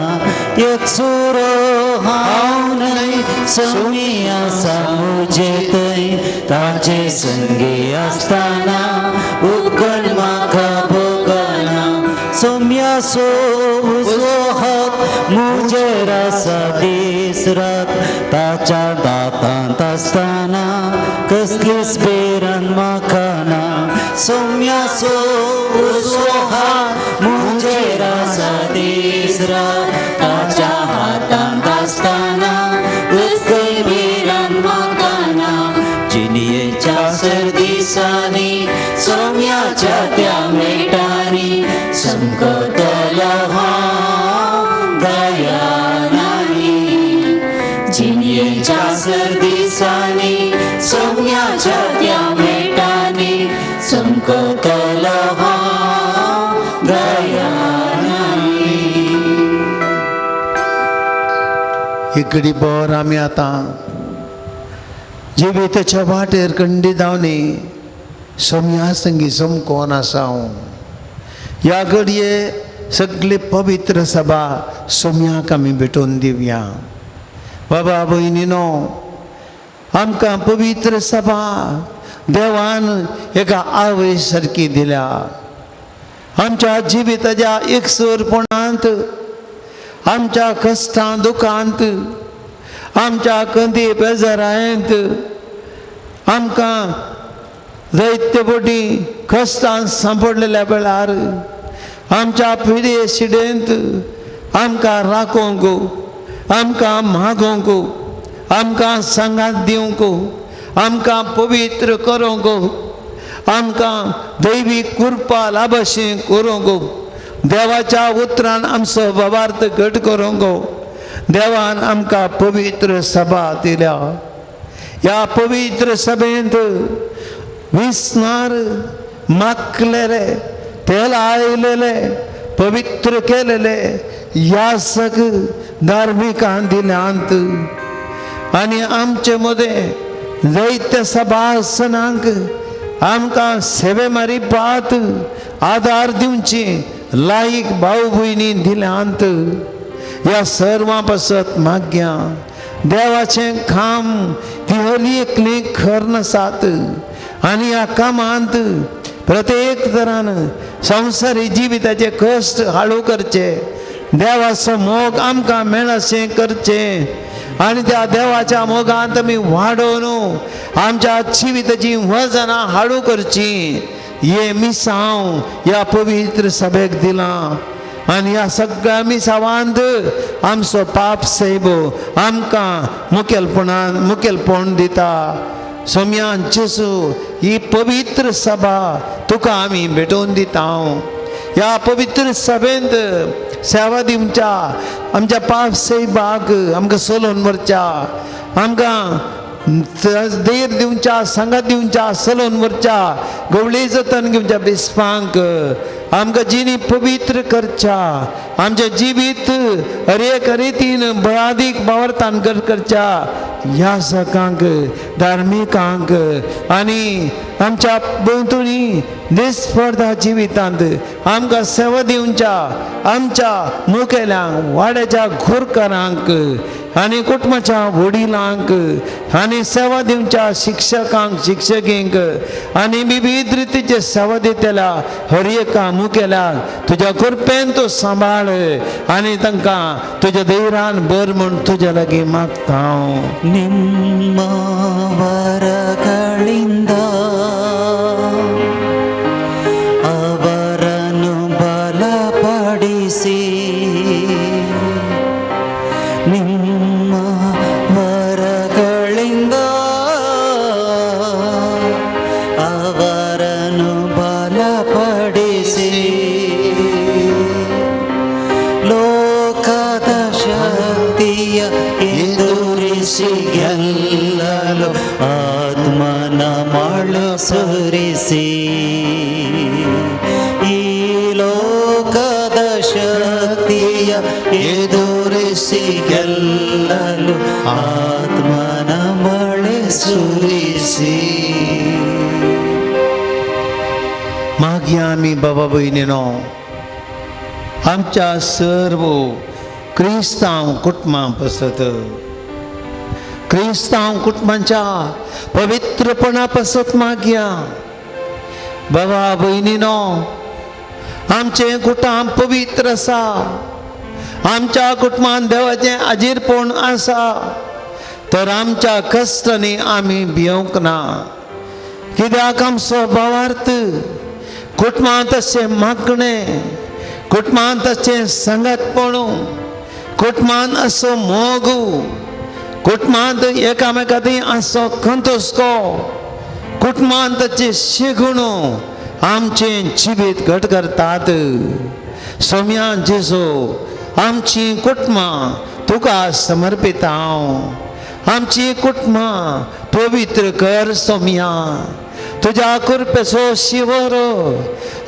एक सुरो हांव न्हय सोमी आसा म्हजे थंय, ताचे संगी आसतना उपकरण म्हाका भोगना. सोम्यासो उजवो हात म्हजेर आसा दीस रात, ताच्या दातांत आसतना कसलीच भिरांत म्हाका ना. सोम्यासो उजवो हात म्हजेर आसा दीस रात, ताच्या हातांत आसतना कसलीच भिरांत म्हाका ना. जिणयेच्या सर्दिसांनी सोम्याच्या त्या मेटांनी संकतलो हांव दयानानी. जिणयेच्या सर्दिसांनी सोम्याच्या त्या मेटांनी संकतलो हांव दयानानी. इकडी भर आमी आतां जिविताच्या वाटेर कंडी धांवनी सोम्या संगी समकोन आसा हांव. ह्या घडये सगळे पवित्र सभा सोम्याक आमी भेटोवन दिवया. बाबा भयणीनो, आमकां पवित्र सभा देवान एका आवय सारकी दिल्या. आमच्या जिविताच्या एकसुरपणांत, आमच्या कश्टां दुखांत, आमच्या कंदी बेजारांत आमकां जायते बोटी कश्टान सांपडलेल्या वेळार आमच्या पिडये शिडेंत आमकां राखोवंक, आमकां मागोवंक, आमकां सांगात दिवंक, आमकां पवित्र करूंक, आमकां दैवीक कृपा लाभशी करूंक, देवाच्या उतरान आमचो भावार्थ घट करूंक देवान आमकां पवित्र सभा दिल्या. ह्या पवित्र सभेंत विसनार माखलेले, तेल आयलेले, पवित्र केलेले यासक धार्मिकान दिल्यांत आनी आमचे मदें जायत्या सभासनांक आमकां सेवे मारी पात आदार दिवची लायक भाव भयणी दिल्यांत. ह्या सर्वां पासत माग्या देवाचें काम ती हर एकली खर नासात आनी ह्या कामांत प्रत्येक तरान संवसारी जिविताचे कश्ट हाळू करचे, देवाचो मोग आमकां मेळशें करचें आनी त्या देवाच्या मोगांत आमी वाडोवन आमच्या जिविताची वजनां हाडू करची. हे मिसांव ह्या पवित्र सभेक दिलां. आनी ह्या सगळ्या मिसावांत आमचो पाप सैब आमकां मुखेलपणान मुखेलपण दिता. सोम्यान जेजू ही पवित्र सभा तुका आमी भेटोवन दिता. ह्या पवित्र सभेंत सेवा दिवच्या आमच्या पाप सैबाक आमकां सोलोवन व्हरच्या, आमकां धैर्य दिवच्या, सांगात दिवच्या, सलोवन व्हरच्या, गवळी जतन घेवच्या बिस्पांक आमकां जिणी पवित्र करच्या, आमचें जिवीत हर एक रितीन बळादीक बावरतान करच्या. ह्या सकांक धार्मिकांक आनी आमच्या भोंवतणी निस्पर्धा जिवितांत आमकां सेवा दिवच्या आमच्या मुखेल्यांक, वाड्याच्या घोरकारांक आनी कुटुंबाच्या वडिलांक आनी सेवा दिवच्या शिक्षकांक, शिक्षकींक आनी विविध रितीचे सेवा दितल्या हर एका मुखेल्याक तुज्या कृपेन तूं सांबाळ आनी तांकां तुज्या धैर्यान बर म्हूण तुज्या लागीं मागता हांव. ನಿಮ್ಮ ವರಗಳಿಂದ ಅವರನ್ನು ಬಲಪಡಿಸಿ, ನಿಮ್ಮ ವರಗಳಿಂದ ಅವರನ್ನು ಬಲಪಡಿಸಿ, ಲೋಕದ ಶಕ್ತಿಯ ಎದುರಿಸಿ ಗೆಲ್ಲಲು ಆತ್ಮನ ಮಳೆ ಸುರಿಸಿ, ಈ ಲೋಕದ ಶಕ್ತಿಯ ಎದುರಿಸಿ ಗೆಲ್ಲಲು ಆತ್ಮನ ಮಳೆ ಸುರಿಸಿ. मागीर आमी बाबा भयणीनो आमच्या सर्व क्रिस्तांव कुटुंबां पासत, क्रिस्तांव कुटुंबांच्या पवित्रपणा पासत मागया. बाबा भयणीनो आमचें कुटुंब पवित्र आसा, आमच्या कुटुंबान देवाचें आजीरपण आसा, तर आमच्या कश्टांनी आमी भियोंक ना. कित्याक आमचो भावार्थ कुटुंबांत अशें मागणें, कुटुंबांत अशें संगतपण, कुटुंबांत असो मोग, कुटुंबांत एकामेका थंय असो खंतोसको, कुटुंबांत ताचें शिगुण आमचें जिवीत घट करतात. सोम्या जेजू आमची कुटुंबां तुका समर्पिता हांव, आमची कुटुंबां पवित्र कर सोम्या. तुज्या कृपेचो शिवर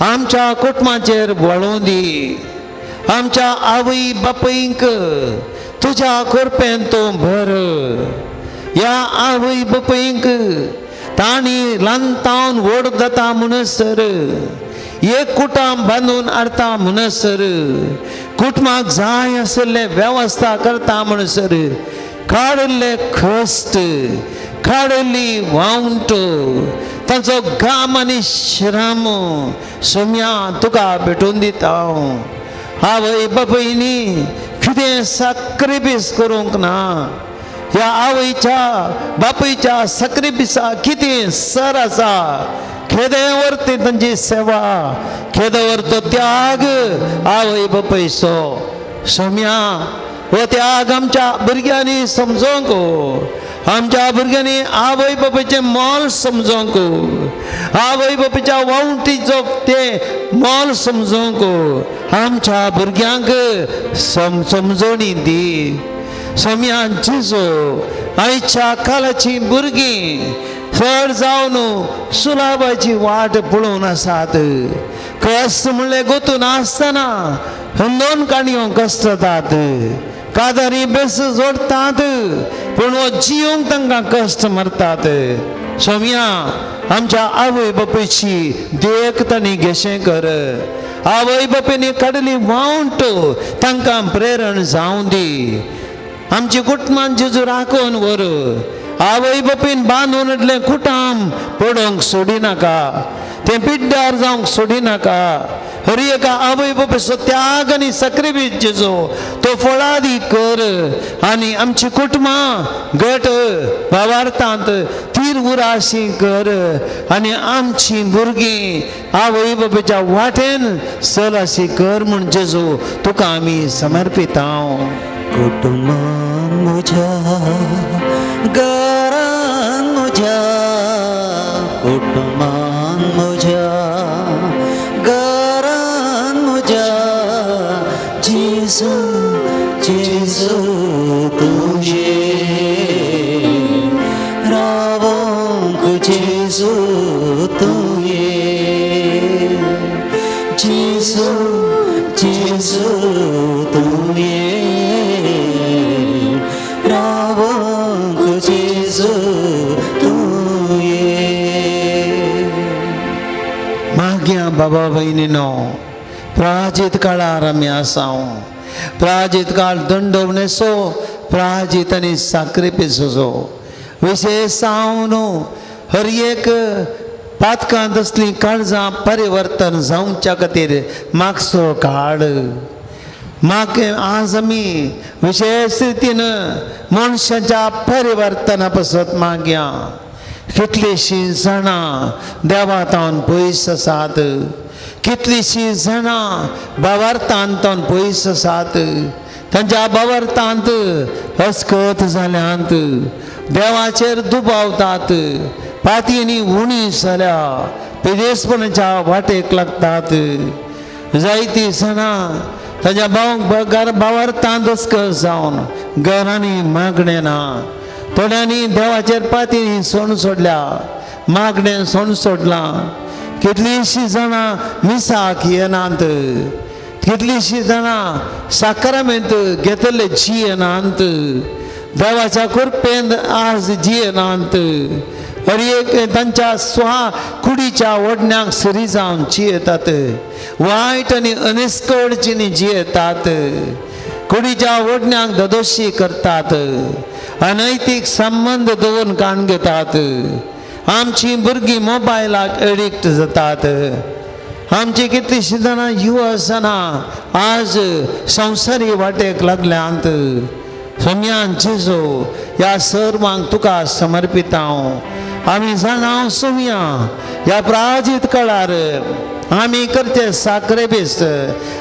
आमच्या कुटुंबाचेर वळोवं दी. आमच्या आवय बापायक तुज्या कृपेन तूं भर. ह्या आवय बापायक तांणी ल्हानतावन व्हड जाता म्हणसर, एक कुटुंब बांदून हाडटा म्हणसर, कुटुंबाक जाय आशिल्ले वेवस्था करता म्हणसर काडिल्ले कश्ट, काडिल्ली वावंट, तांचो घाम आनी श्रम सोम्या तुका भेटोवन दिता हांव. आवय बापायनी कितें साक्रिफीस करूंक ना, ह्या आवयच्या बापायच्या साक्रिफिसा कितें सर आसा, खेदें वरती तांची सेवा, खेदें वरतो त्याग आवय बापायचो. सोम्या हो त्याग आमच्या भुरग्यांनी समजोंक, आमच्या भुरग्यांनी आवय बापायचें मोल समजोंक, आवय बापायच्या वावटीचो तें मोल समजोंक आमच्या भुरग्यांक समजोणी दी. सोम्या जेजू आयच्या काळाची भुरगीं चड जावन सुलाबाची वाट पळोवन आसात. कश्ट म्हणलें गोतून आसतना दोन काणयो कश्ट जातात, कादारी बेस जोडटात, पूण हो जियोंक तांकां कश्ट मरतात. सोम्या आमच्या आवय बापायची देख तांणी घेशें कर. आवय बापायनी काडली वावंट तांकां प्रेरण जावं दी. आमची कुटुंबान जेजू राखून व्हर. आवय बापायन बांदून हाडलें कुटाम पडोवंक सोडिनाका, तें पिड्ड्यार जावंक सोडिनाका. हर एका आवय बापायचो त्याग आनी साक्रिफीस जेजू तो फळादी कर आनी आमची कुटुंबां गट भावार्थांत तीर उराशी कर आनी आमची भुरगीं आवय बापायच्या वाटेन चल अशी कर म्हूण जेजू तुका आमी समर्पिता. कुटुंबान म्हज्या घरान म्हज्या कुटुंबान म्हज्या घरान म्हज्या जेजू जेजू तुजे रावोंक जेजू तुये जेजू जेजू तुये रावोंक जेजू तुये. मागया बाबा भयणीनो प्राजित काळार आमी आसा. प्राजित काळ दंडवणेचो प्राजित आनी साक्रिफिसचो विशेश हांव न्हू हर एक पातकांत असलीं काळजां परिवर्तन जावच्या खातीर मागचो काळ. म्हाका आज आमी विशेश रितीन मनशाच्या परिवर्तना पासत मागया. कितलींशीं जाणां देवा तावन पयस आसात, कितलींशीं जाणां भावार्थान तावन पयस आसात, तांच्या भावार्थांत अस्कत जाल्यांत, देवाचेर दुबावतात, पातयेनी उणी जाल्या, पिदेसपणाच्या वाटेक लागतात. जायतीं जाणां ताच्या भावार्थांत अस्कत जावन घरांनी मागणें ना. थोड्यांनी देवाचेर पातयेनी सोण सोडल्या, मागणें सोण सोडलां. कितलींशीं जाणां मिसाक येनात, कितलींशीं जाणां साकरामेंत घेतले जियेनात, देवाच्या कृपेन आज जियेनात. हर एक तांच्या स्वा कुडीच्या ओडण्याक सरी जावन जियेतात, वायट आनी अनिस्कळचीनी जियेतात, कुडीच्या ओडण्याक ददोशी करतात, अनैतीक संबंद दवरून काण घेतात. आमची भुरगीं मोबायलाक एडिक्ट जातात. आमची कितलींशीं जाणां युवा जाणां आज संवसारी वाटेक लागल्यांत. सोम्यान जेजू ह्या सर्वांक तुका समर्पिता. आमी जाणां सोम्या ह्या प्राजीत काळार आमी करचे साक्रिफीस,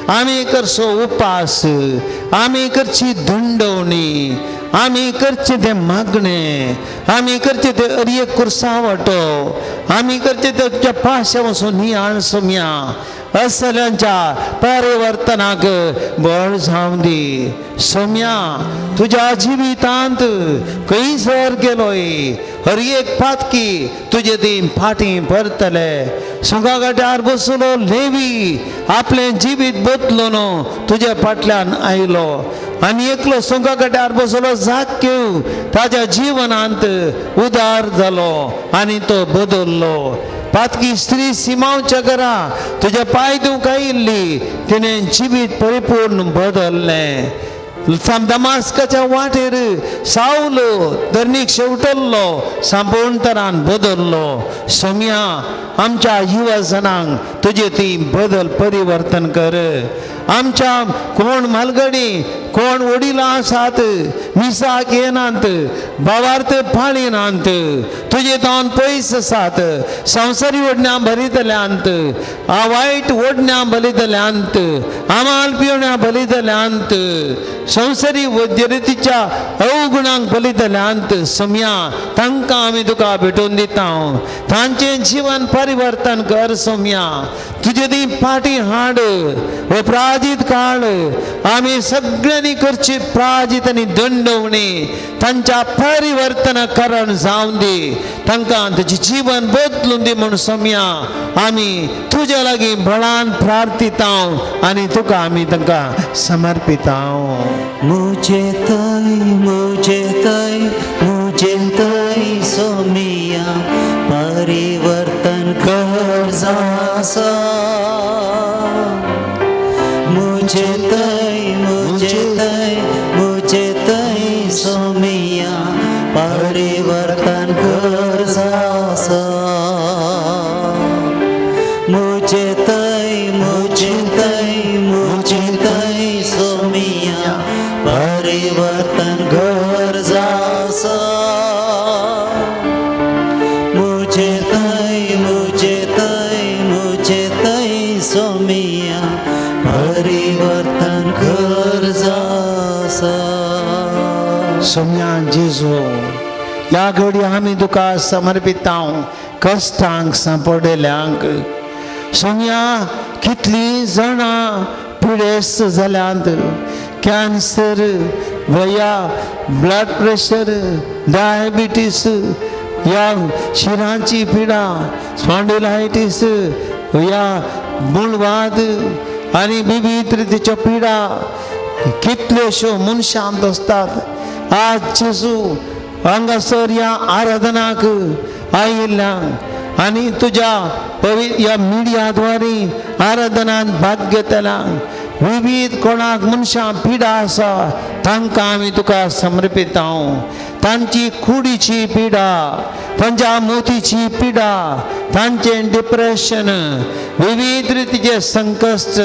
आमी करचो उपास, आमी करची दंडवणी, आमी करचें तें मागणें, आमी करचें तें अरये कुर्सावटो, आमी करचें तें तुज्या पाशे वचून नियाळ सोम्या असल्यांच्या परिवर्तनाक बळ जावं दी. सोम्या तुज्या जिवितांत खंयसर गेलोय हर एक पातकी तुजे ती फाटीं परतले. सुंगागाट्यार बसलो लेवी आपलें जिवीत बदलो न्हू तुज्या फाटल्यान आयलो आनी एकलो सुंगागाट्यार बसलो जाक्यू ताज्या जिवनांत उदार जालो आनी तो बदल्लो. पातकी स्त्री सिमावच्या घरा तुज्या पांय दिवंक आयिल्ली तिणें जिवीत परिपूर्ण बदल्लें. दमास्काच्या वाटेर सावलो धरणीक शेवटल्लो संपूर्ण तरान बदल्लो. सोम्या आमच्या युवा जणांक तुजे ती बदल परिवर्तन कर. आमच्या कोण म्हालगडी कोण वडिलां आसात मिसाक येनात, भावार्थ पाळिनात, तुजे तावन पयस आसात, संवसारी ओडण्या भरितल्यांत, वायट ओडण्या भरितल्यांत, आमाल पिवण्या भरितल्यांत, संवसारी वैद्यरितीच्या अवगुणांक बलितल्यांत. सोम्या तांकां आमी तुका भेटोवन दिता. तांचें जिवन परिवर्तन कर सोम्या, तुजे ती फाटीं हाड हो प्राजीत काळ. आमी सगळ्यांनी करची प्राजीत आनी दंडवणी तांच्या परिवर्तन करण जावन दी, तांकां तुजें जीवन बदलून दी म्हूण सोम्या आमी तुज्या लागीं बळान प्रार्थिता आनी तुका आमी तांकां समर्पिता. मुझे तय मुझे तय मुझे तय सोमिया परिवर्तन कर जासा. मुझे तय मुझे तय मुझे तय सोमिया परिवर्तन कर जासा. मुझे तय मुझे परिवर्तन कर जासा. सोम्या जेजू ह्या घडी आमी तुका समर्पितांव कश्टांक सांपडल्यांक. सोम्या कितलीं जाणां पिडेस्त जाल्यांत, कॅन्सर वया ब्लड प्रेशर डायबिटीस ह्या शिरांची पिडा स्पॉन्डिलायटीस ह्या मूळवाद आनी विविध रितीच्यो पिडा कितल्योश्यो मनशां आसतात. आज जेजू हांगासर ह्या आराधनाक आयिल्ल्यांक आनी तुज्या ह्या मिडिया द्वारे आराधनान भाग घेतल्यांक विविध कोणाक मनशां पिडा आसा तांकां आमी तुका समर्पितांव. तांची कुडीची पिडा, तांच्या मोतीची पिडा, तांचें डिप्रेशन, विविध रितीचे संकश्ट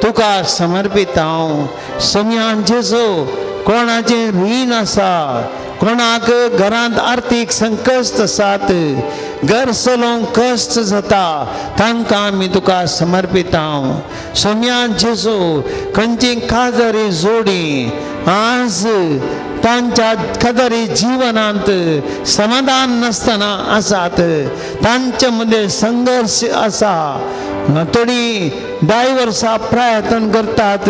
तुका समर्पितांव. सोम्यान जेजू कोणाचें रीण आसा, कोणाक घरांत आर्थीक संकश्ट आसात, घर चलोवंक कश्ट जाता, तांकां आमी तुका समर्पितांव. सोम्यान जेजू खंयची काजारी जोडी आज तांच्या काजारी जिवनांत समाधान नासतना आसात, तांचे मदें संघर्श आसा, थोडी डायवर्सा प्रयत्न करतात,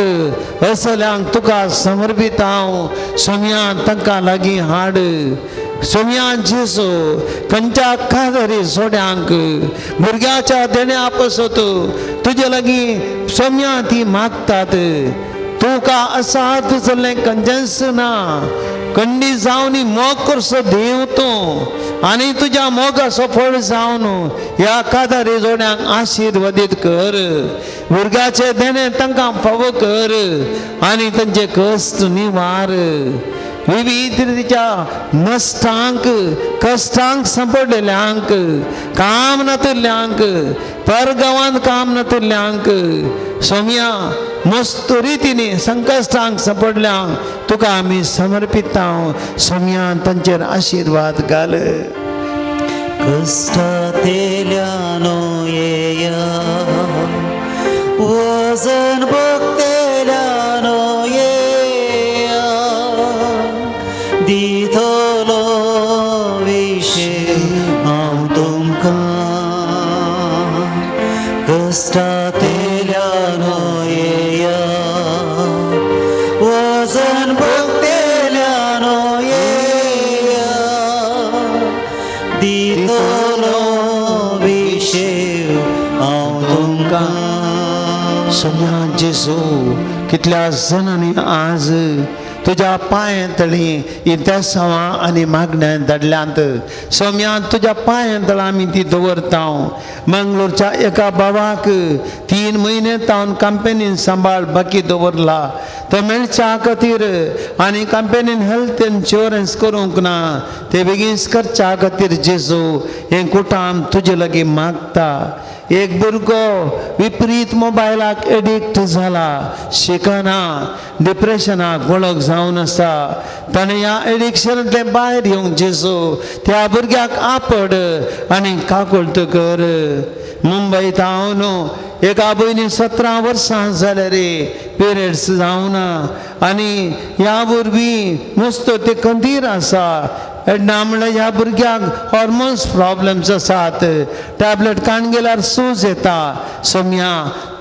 असल्यांक तुका समर्पितांव. सोम्या तांकां लागीं हाड. सोम्या जेजू खंयच्या काजारी जोड्यांक भुरग्याच्या देण्या पसत तुजे लागीं सोम्या ती मागतात, तुका असात जाल्लें खंयचेंच ना, कंडी जावन मोग करचो देव तूं आनी तुज्या मोगाचो फळ जावन ह्या कादारी जोड्यांक आशिर्वादीत कर. भुरग्याचे देणें तांकां फावो कर आनी तांचे कश्ट निवार. विविध रितीच्या नश्टांक कश्टांक सांपडलेल्यांक, काम नातिल्ल्यांक, परगांवांत काम नातिल्ल्यांक सोम्या मस्त रितीने संकश्टांक सांपडल्यांक तुका आमी समर्पितांव. सोम्या तांचेर आशिर्वाद घाल. कश्टांतल्यानो येया, वजन भोगतेल्यानो येया, दितलो विशे हांव तुमकां. कश्टांतल्यानो येया, वजन भोगतेल्यानो येया, दितलो विशे हांव तुमकां. सोम्या जेजू कितल्या जाणांनी आज तुज्या पांयां तळी इतिहासां आनी मागण्यां धाडल्यांत. सोम्या तुज्या पांयां तळा आमी ती दवरता. मंगलोरच्या एका बाबाक 3 म्हयने तावन कंपनीन सांबाळ बाकी दवरला, तो मेळच्या खातीर आनी कंपनीन हेल्थ इन्शुरन्स करूंक ना, ते बेगीन करच्या खातीर जेजू हें कुटाम तुजे लागीं मागता. एक भुरगो विपरीत मोबायलाक एडिक्ट जाला, शिकना, डिप्रेशनाक वळख जावन आसा, ताणें ह्या एडिक्शनांतलें भायर येवंक जेजू त्या भुरग्याक आपड आनी काकुळट कर. मुंबयत हांव एका भयणी 17 वर्सां जाल्या रे पिरियड्स जावना आनी ह्या वरवीं नुस्तो ते कंदीर आसा. एडना म्हणल्यार ह्या भुरग्यांक हॉर्मोन्स प्रॉब्लम्स आसात, टॅबलेट काण गेल्यार सूज येता. सोम्या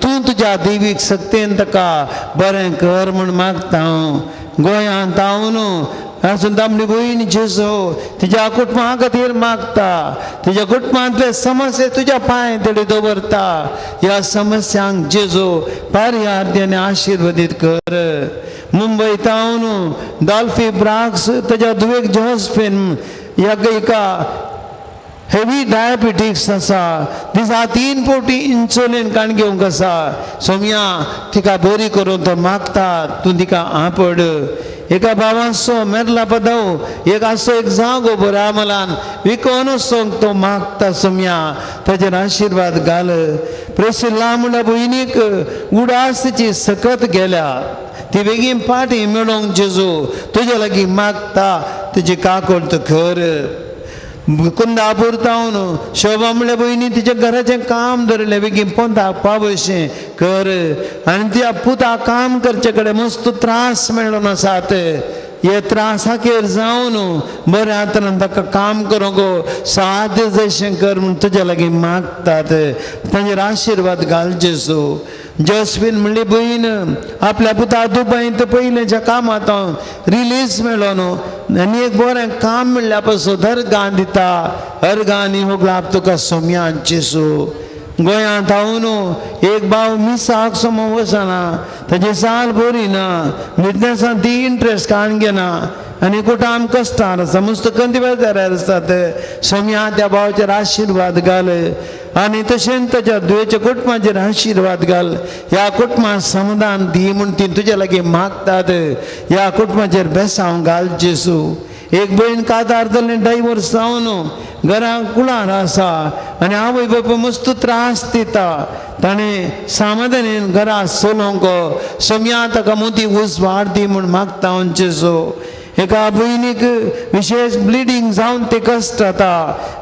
तूं तुज्या देवीक सक्तेन ताका बरें कर म्हूण मागता हांव. गोंयांत हांव न्हू आसून तामणी भयण जेजू तिज्या कुटुंबा खातीर मागता, तिज्या कुटुंबांतले समस्या तुज्या पांय तडी दवरता. ह्या समस्यांक जेजू पर्याय आशिर्वादीत कर. मुंबयत हांव न्हू डॉल्फी ब्राक्स ताज्या धुवेक जोसफीन ह्या एका हेवी डायबिटीक्स आसा, दिसा 3 फावटी इन्सुलीन काण घेवंक आसा. सोम्या तिका बरी करून तो मागता, तूं तिका आपड. एका बाबांचो मेरला पदव एक आसो एक जागो बऱ्या मलान विकोन वचोंक तो मागता. सोम्या ताचेर आशिर्वाद घाल. प्रेसिल्ला म्हणल्या भयणीक उडासची सकत गेल्या, ती बेगीन फाटी मेळोंक जेजू तुजे लागीं मागता, तुजी काकुळट कर. कुंदापूर तावन शोभा म्हणल्या भयणी तिच्या घराचें काम धरलें बेगीन पोंताक पावशें कर आनी त्या पुताक काम करचे कडेन मस्त त्रास मेळ्ळो नासात हे त्रासाचेर जावन बऱ्या हातान ताका काम करूंक साध्य जशें कर म्हूण तुज्या लागीं मागतात तांचेर आशिर्वाद घाल जेजू. जस्वीन म्हणली भयण आपल्या पुता दुबयंत पयलेंच्या कामांत रिलीज मेळ्ळो न्हू आनी एक बरें काम मेळ्ळ्या पासून अर्गां दिता अर्गांनी हो गुलाब तुका सोम्यान जेजू. गोंयांत हांव एक भाव मिसाक समो वचना ताजी साल बरी ना बिजनेसान ती इंट्रस्ट काण घेना आनी कुटाम कश्टान आसा मस्त कंदी बाजारार आसतात सोम्या त्या भावाचेर आशिर्वाद घाल आनी तशेंच ताच्या दुयेच्या कुटुंबाचेर आशिर्वाद घाल. ह्या कुटुंबाक समाधान दी म्हूण ती तुज्या लागीं मागतात ह्या कुटुंबाचेर बेसांव घाल जेजू. एक भयण काजार जाल्लें डायवर्स जावन घरांत कुळार आसा आनी आवय बापूय मस्त त्रास दिता ताणें समाधानेन घरा चलोवंक सोम्या ताका मोदी उजवाड दी म्हूण मागता हांव जेजू. एका भयणीक विशेश ब्लिडींग जावन ते कश्ट जाता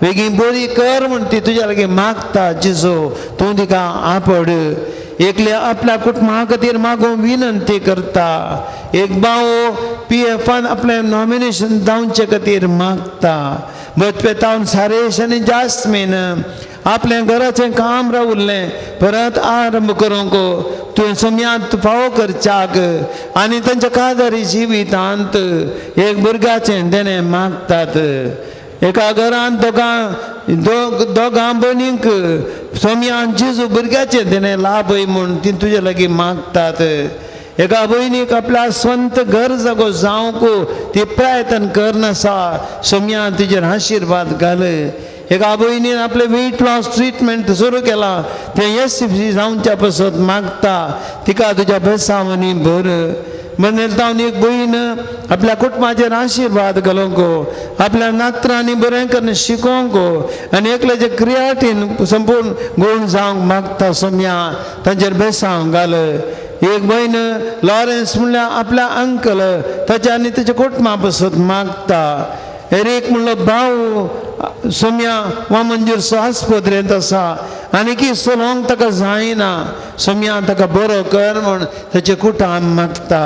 बेगीन बरी कर म्हूण ती तुज्या लागीं मागता जेजू तूं तिका आपड. एकले आपल्या कुटुंबा खातीर मागूंक विनंती करता. एक भाव पी एफान आपलें नॉमिनेशन जावचे खातीर मागता. बचपेतावन सारेश आनी जास्मीन आपलें घराचें काम रावल्लें परत आरंभ करूंक तुवें सोम्यांत फावो करच्याक आनी तांच्या काजारी जिवितांत एक भुरग्याचें देणें मागतात. एका घरांत दोगां भयणींक सोम्यान जेजू भुरग्याचें देणें लाभय म्हूण ती तुजे लागीं मागतात. एका भयणीक आपल्या स्वंत घर जागो जावंक ती प्रयत्न करनासा सोम्या तिजेर आशिर्वाद घाल. एका भयणीन आपलें वेट लॉस ट्रिटमेंट सुरू केलां तें यशस्वी जावच्या पासत मागता तिका तुज्या बेसांवांनी भर. मनतावन एक भयण आपल्या कुटुंबाचेर आशिर्वाद घालूंक आपल्या नात्रांनी बरें करून शिकोवंक आनी एकल्याचे क्रियाटीन संपूर्ण गूण जावंक मागता सोम्या तांचेर बेसांव घाल. एक भयण लॉरेन्स म्हणल्यार आपल्या अंकल ताच्या आनी ताच्या कुटुंबा पासत मागता. एरीक म्हणलो भाव सोम्या वामनजीर आस्पत्रेंत आसा आनी की चलोवंक ताका जायना सोम्या ताका बरो कर म्हूण ताचें कुटाम मागता.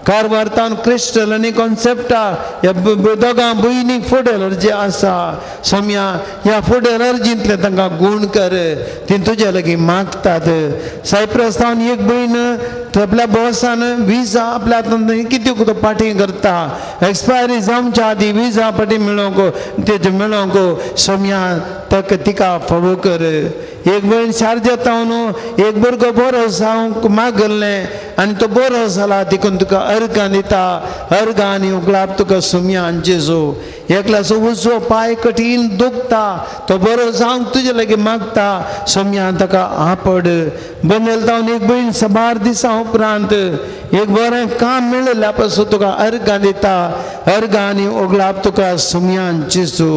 कारवार तावन क्रिस्टल आनी कॉन्सेप्टा ह्या दोगां भयणीक फुडें अर्जी आसा सोम्या ह्या फुडें अर्जींतले तांकां गूण कर ती तुज्या लागीं मागतात. सायप्रस तावन एक भयण आपल्या बॉसान विजा आपल्या हातांत कितें तो पाटी करता एक्सपायरी जावच्या आदी विजा पाटी मेळोवंक तेजे मेळोवंक सोम्या ताका तिका फावो कर. एक भयण शारजा तावन एक भुरगो बरो जावंक मागल्लें आनी तो बरो जाला देखून तुका अर्गां दिता अर्गां आनी गुलाब तुका सोम्यान जेजू. एकल्याचो उजवो पांय कठीण दुखता तो बरो जावंक तुजे लागीं मागता सोम्या ताका आपड. बनेल तावन एक भयण साबार दिसां उपरांत एक बरें काम मेळिल्ल्या पासून तुका अर्गां दिता अर्गां आनी ओगलाब तुका सोम्यान जेजू.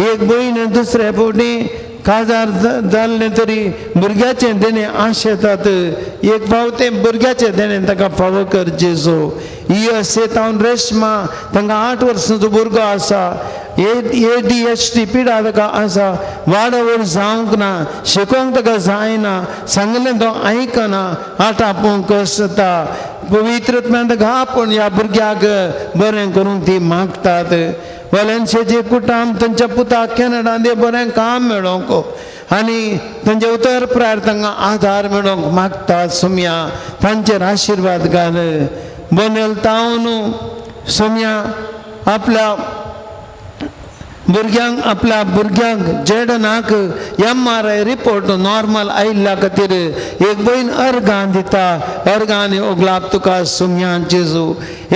एक भयण दुसरे फावटी काजार जाल्लें तरी भुरग्याचें देणें आशेतात एक फावट तें भुरग्याचें देणें ताका फावो कर जेजू. यू.एस.ए. तावन रेशमा तांकां 8 वर्सांचो भुरगो आसा ADHD पिडा ताका आसा वाडावळ जावंक ना शिकोवंक ताका जायना सांगलें तो आयकना आतां आपूण कश्ट जाता पवित्र ताका आपूण ह्या भुरग्याक बरें करूंक ती मागतात. वलेन्सियाचे कुटाम तांच्या पुताक कॅनडान बरें काम मेळोवंक आनी तांचे उतर प्रायर तांकां आधार मेळोवंक मागतात सोम्या तांचेर आशिर्वाद घाल. बनेल तावन सोम्या आपल्या भुरग्यांक आपल्या भुरग्यांक जेडनाक MRI report normal आयिल्ल्या खातीर एक भयण अर्गां दिता अर्गां आनी ओगलाब तुका सोम्यान जेजू.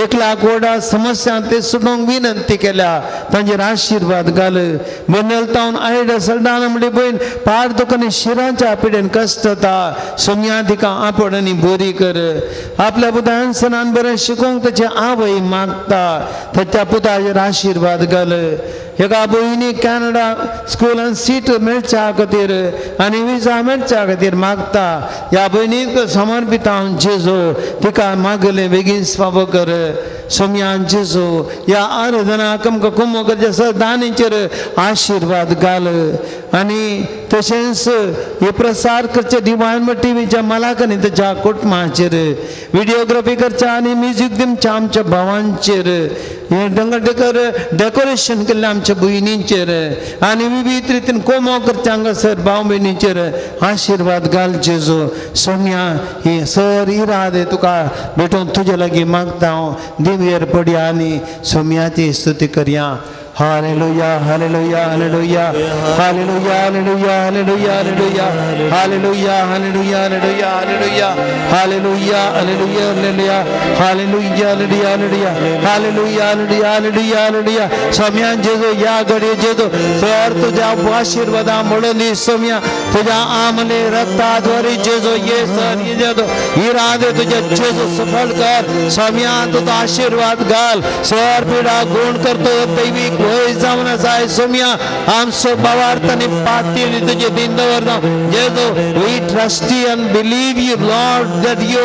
1 लाख व्हडा समस्या ते सुटोवंक विनंती केल्या तांचेर आशिर्वाद घाल. बनेल तावन आयडा सल्डाना म्हणली भयण पाड दुखून शिरांच्या पिडेन कश्ट जाता सोम्या तिका आपड आनी बरी कर. आपल्या पुतान सनान बरें शिकोवंक ताची आवय मागता ताच्या पुताचेर आशिर्वाद घाल. एका भयणी कॅनडा स्कुलान सीट मेळच्या खातीर आनी विजा मेळच्या खातीर मागता. ह्या भयणीक समर्पिता हांव जेजू, तिका मागलें बेगीन फावो कर. सोम्यान जेजू ह्या आराधनाक आमकां कुमो करच्या सदांचेर आशिर्वाद घाल आनी तशेंच हे प्रसार करचे डिवायन टिवीच्या मालाकांनी ताच्या कुटुंबाचेर, व्हिडिओग्राफी करच्या आनी म्युजीक दिवच्या आमच्या भावांचेर, हे डंगर डेकोरेशन केल्लें आमच्या भयणींचेर आनी विविध रितीन कोमो करच्या हांगासर भाव भयणींचेर आशिर्वाद घाल जेजू. सोम्या हे सर इरादे तुका भेटून तुजे लागीं मागता हांव. दिवेर पडया आनी सोम्याची स्तुती करया. Hallelujah, hallelujah, hallelujah, hallelujah, hallelujah, hallelujah, hallelujah, hallelujah, hallelujah, hallelujah, hallelujah, hallelujah, hallelujah, hallelujah, hallelujah, hallelujah, hallelujah, hallelujah, hallelujah, hallelujah. सोम्यान जेजू ह्या घडये जेजू सर तुज्या आशिर्वादा म्हणून सोम्या तुज्या आमले रक्ताद्वारे जेजू ये सर ये जेजू इरादे तुझे जेजू सफल कर. सोम्या तुझा आशिर्वाद घाल. सर पिडा गुण करतो दैवीक वय जावन आसा सोम्या आमचो भावार्थ आनी पाती तुजे दिन दवरता जेजू. We trust you and believe you, Lord, that you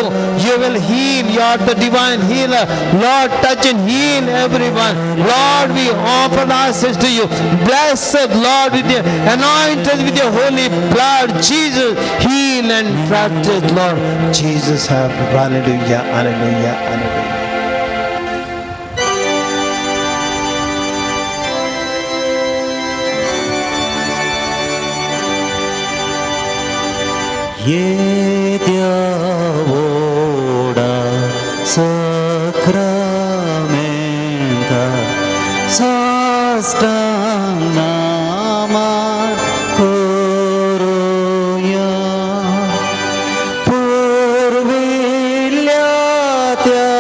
will heal. You are the divine healer. Lord, touch and heal everyone. Lord, we offer ourselves to you. Bless us, Lord, with your anointed with your holy blood. Jesus, heal and touch us, Lord. Jesus, have hallelujah, hallelujah, hallelujah. येद्या Voda सक्रामेंता साष्टांग नामा करूया पुर्विल्ल्या त्या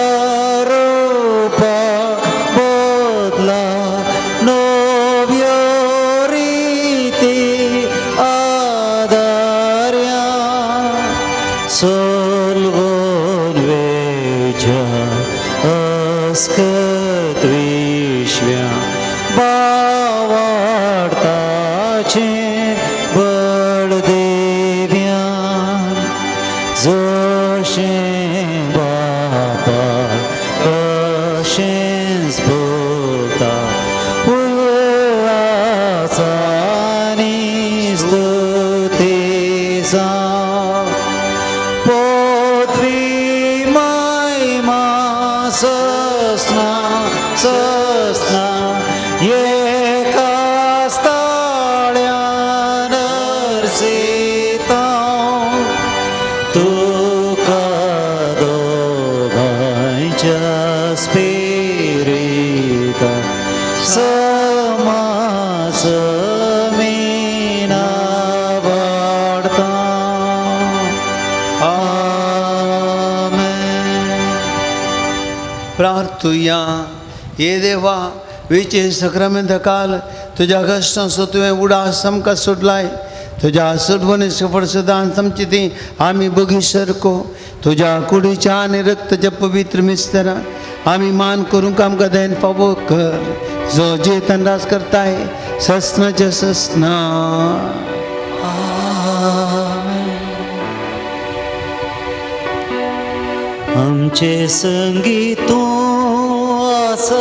रूपा बदला नव्यो रिती आदार्या सोलवून वेच्या अस्कत विश्व्या बावाडताचे बळदेव्या जशें बापा तशेंच पुता उल्हासानी स्तुती जावं पृथ्वी महिमा सस्ना सस्ना एकाच ताळ्यान अर्सिता तुका दोगांयच्या स्पिरिता समाज मीना वाडता. आमेन. प्रार्थुया. हे देवा वेचे सक्रामेंत काल तुज्या कश्टांचो तुवें उडास आमकां सोडलाय. तुज्या सोडवणे सफळ सदां आमची ती आमी बगी सारको तुज्या कुडीच्या आनी रक्ताच्या पवित्र मिस्तरा आमी मान करूंक आमकां then फावो कर. जो जेतन राज करताय सस्नाच्या सस्ना. आमचे संगी तूं आसाय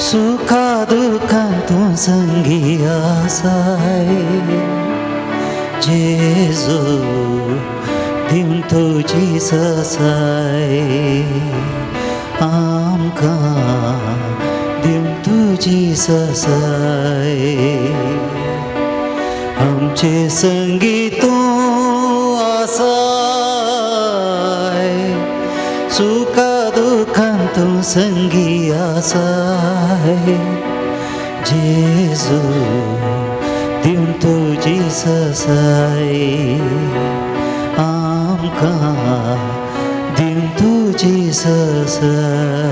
सुखा दुखान तूं संगी आसाय जेजू दिवन तुजी ससाय आमकां दिवन तुजी ससाय आमचे संगी तूं आसाय सुखा दुखान तूं संगी आसाय जेजू दिवन तुजी ससाय आमकां दिवन तुजी ससाय.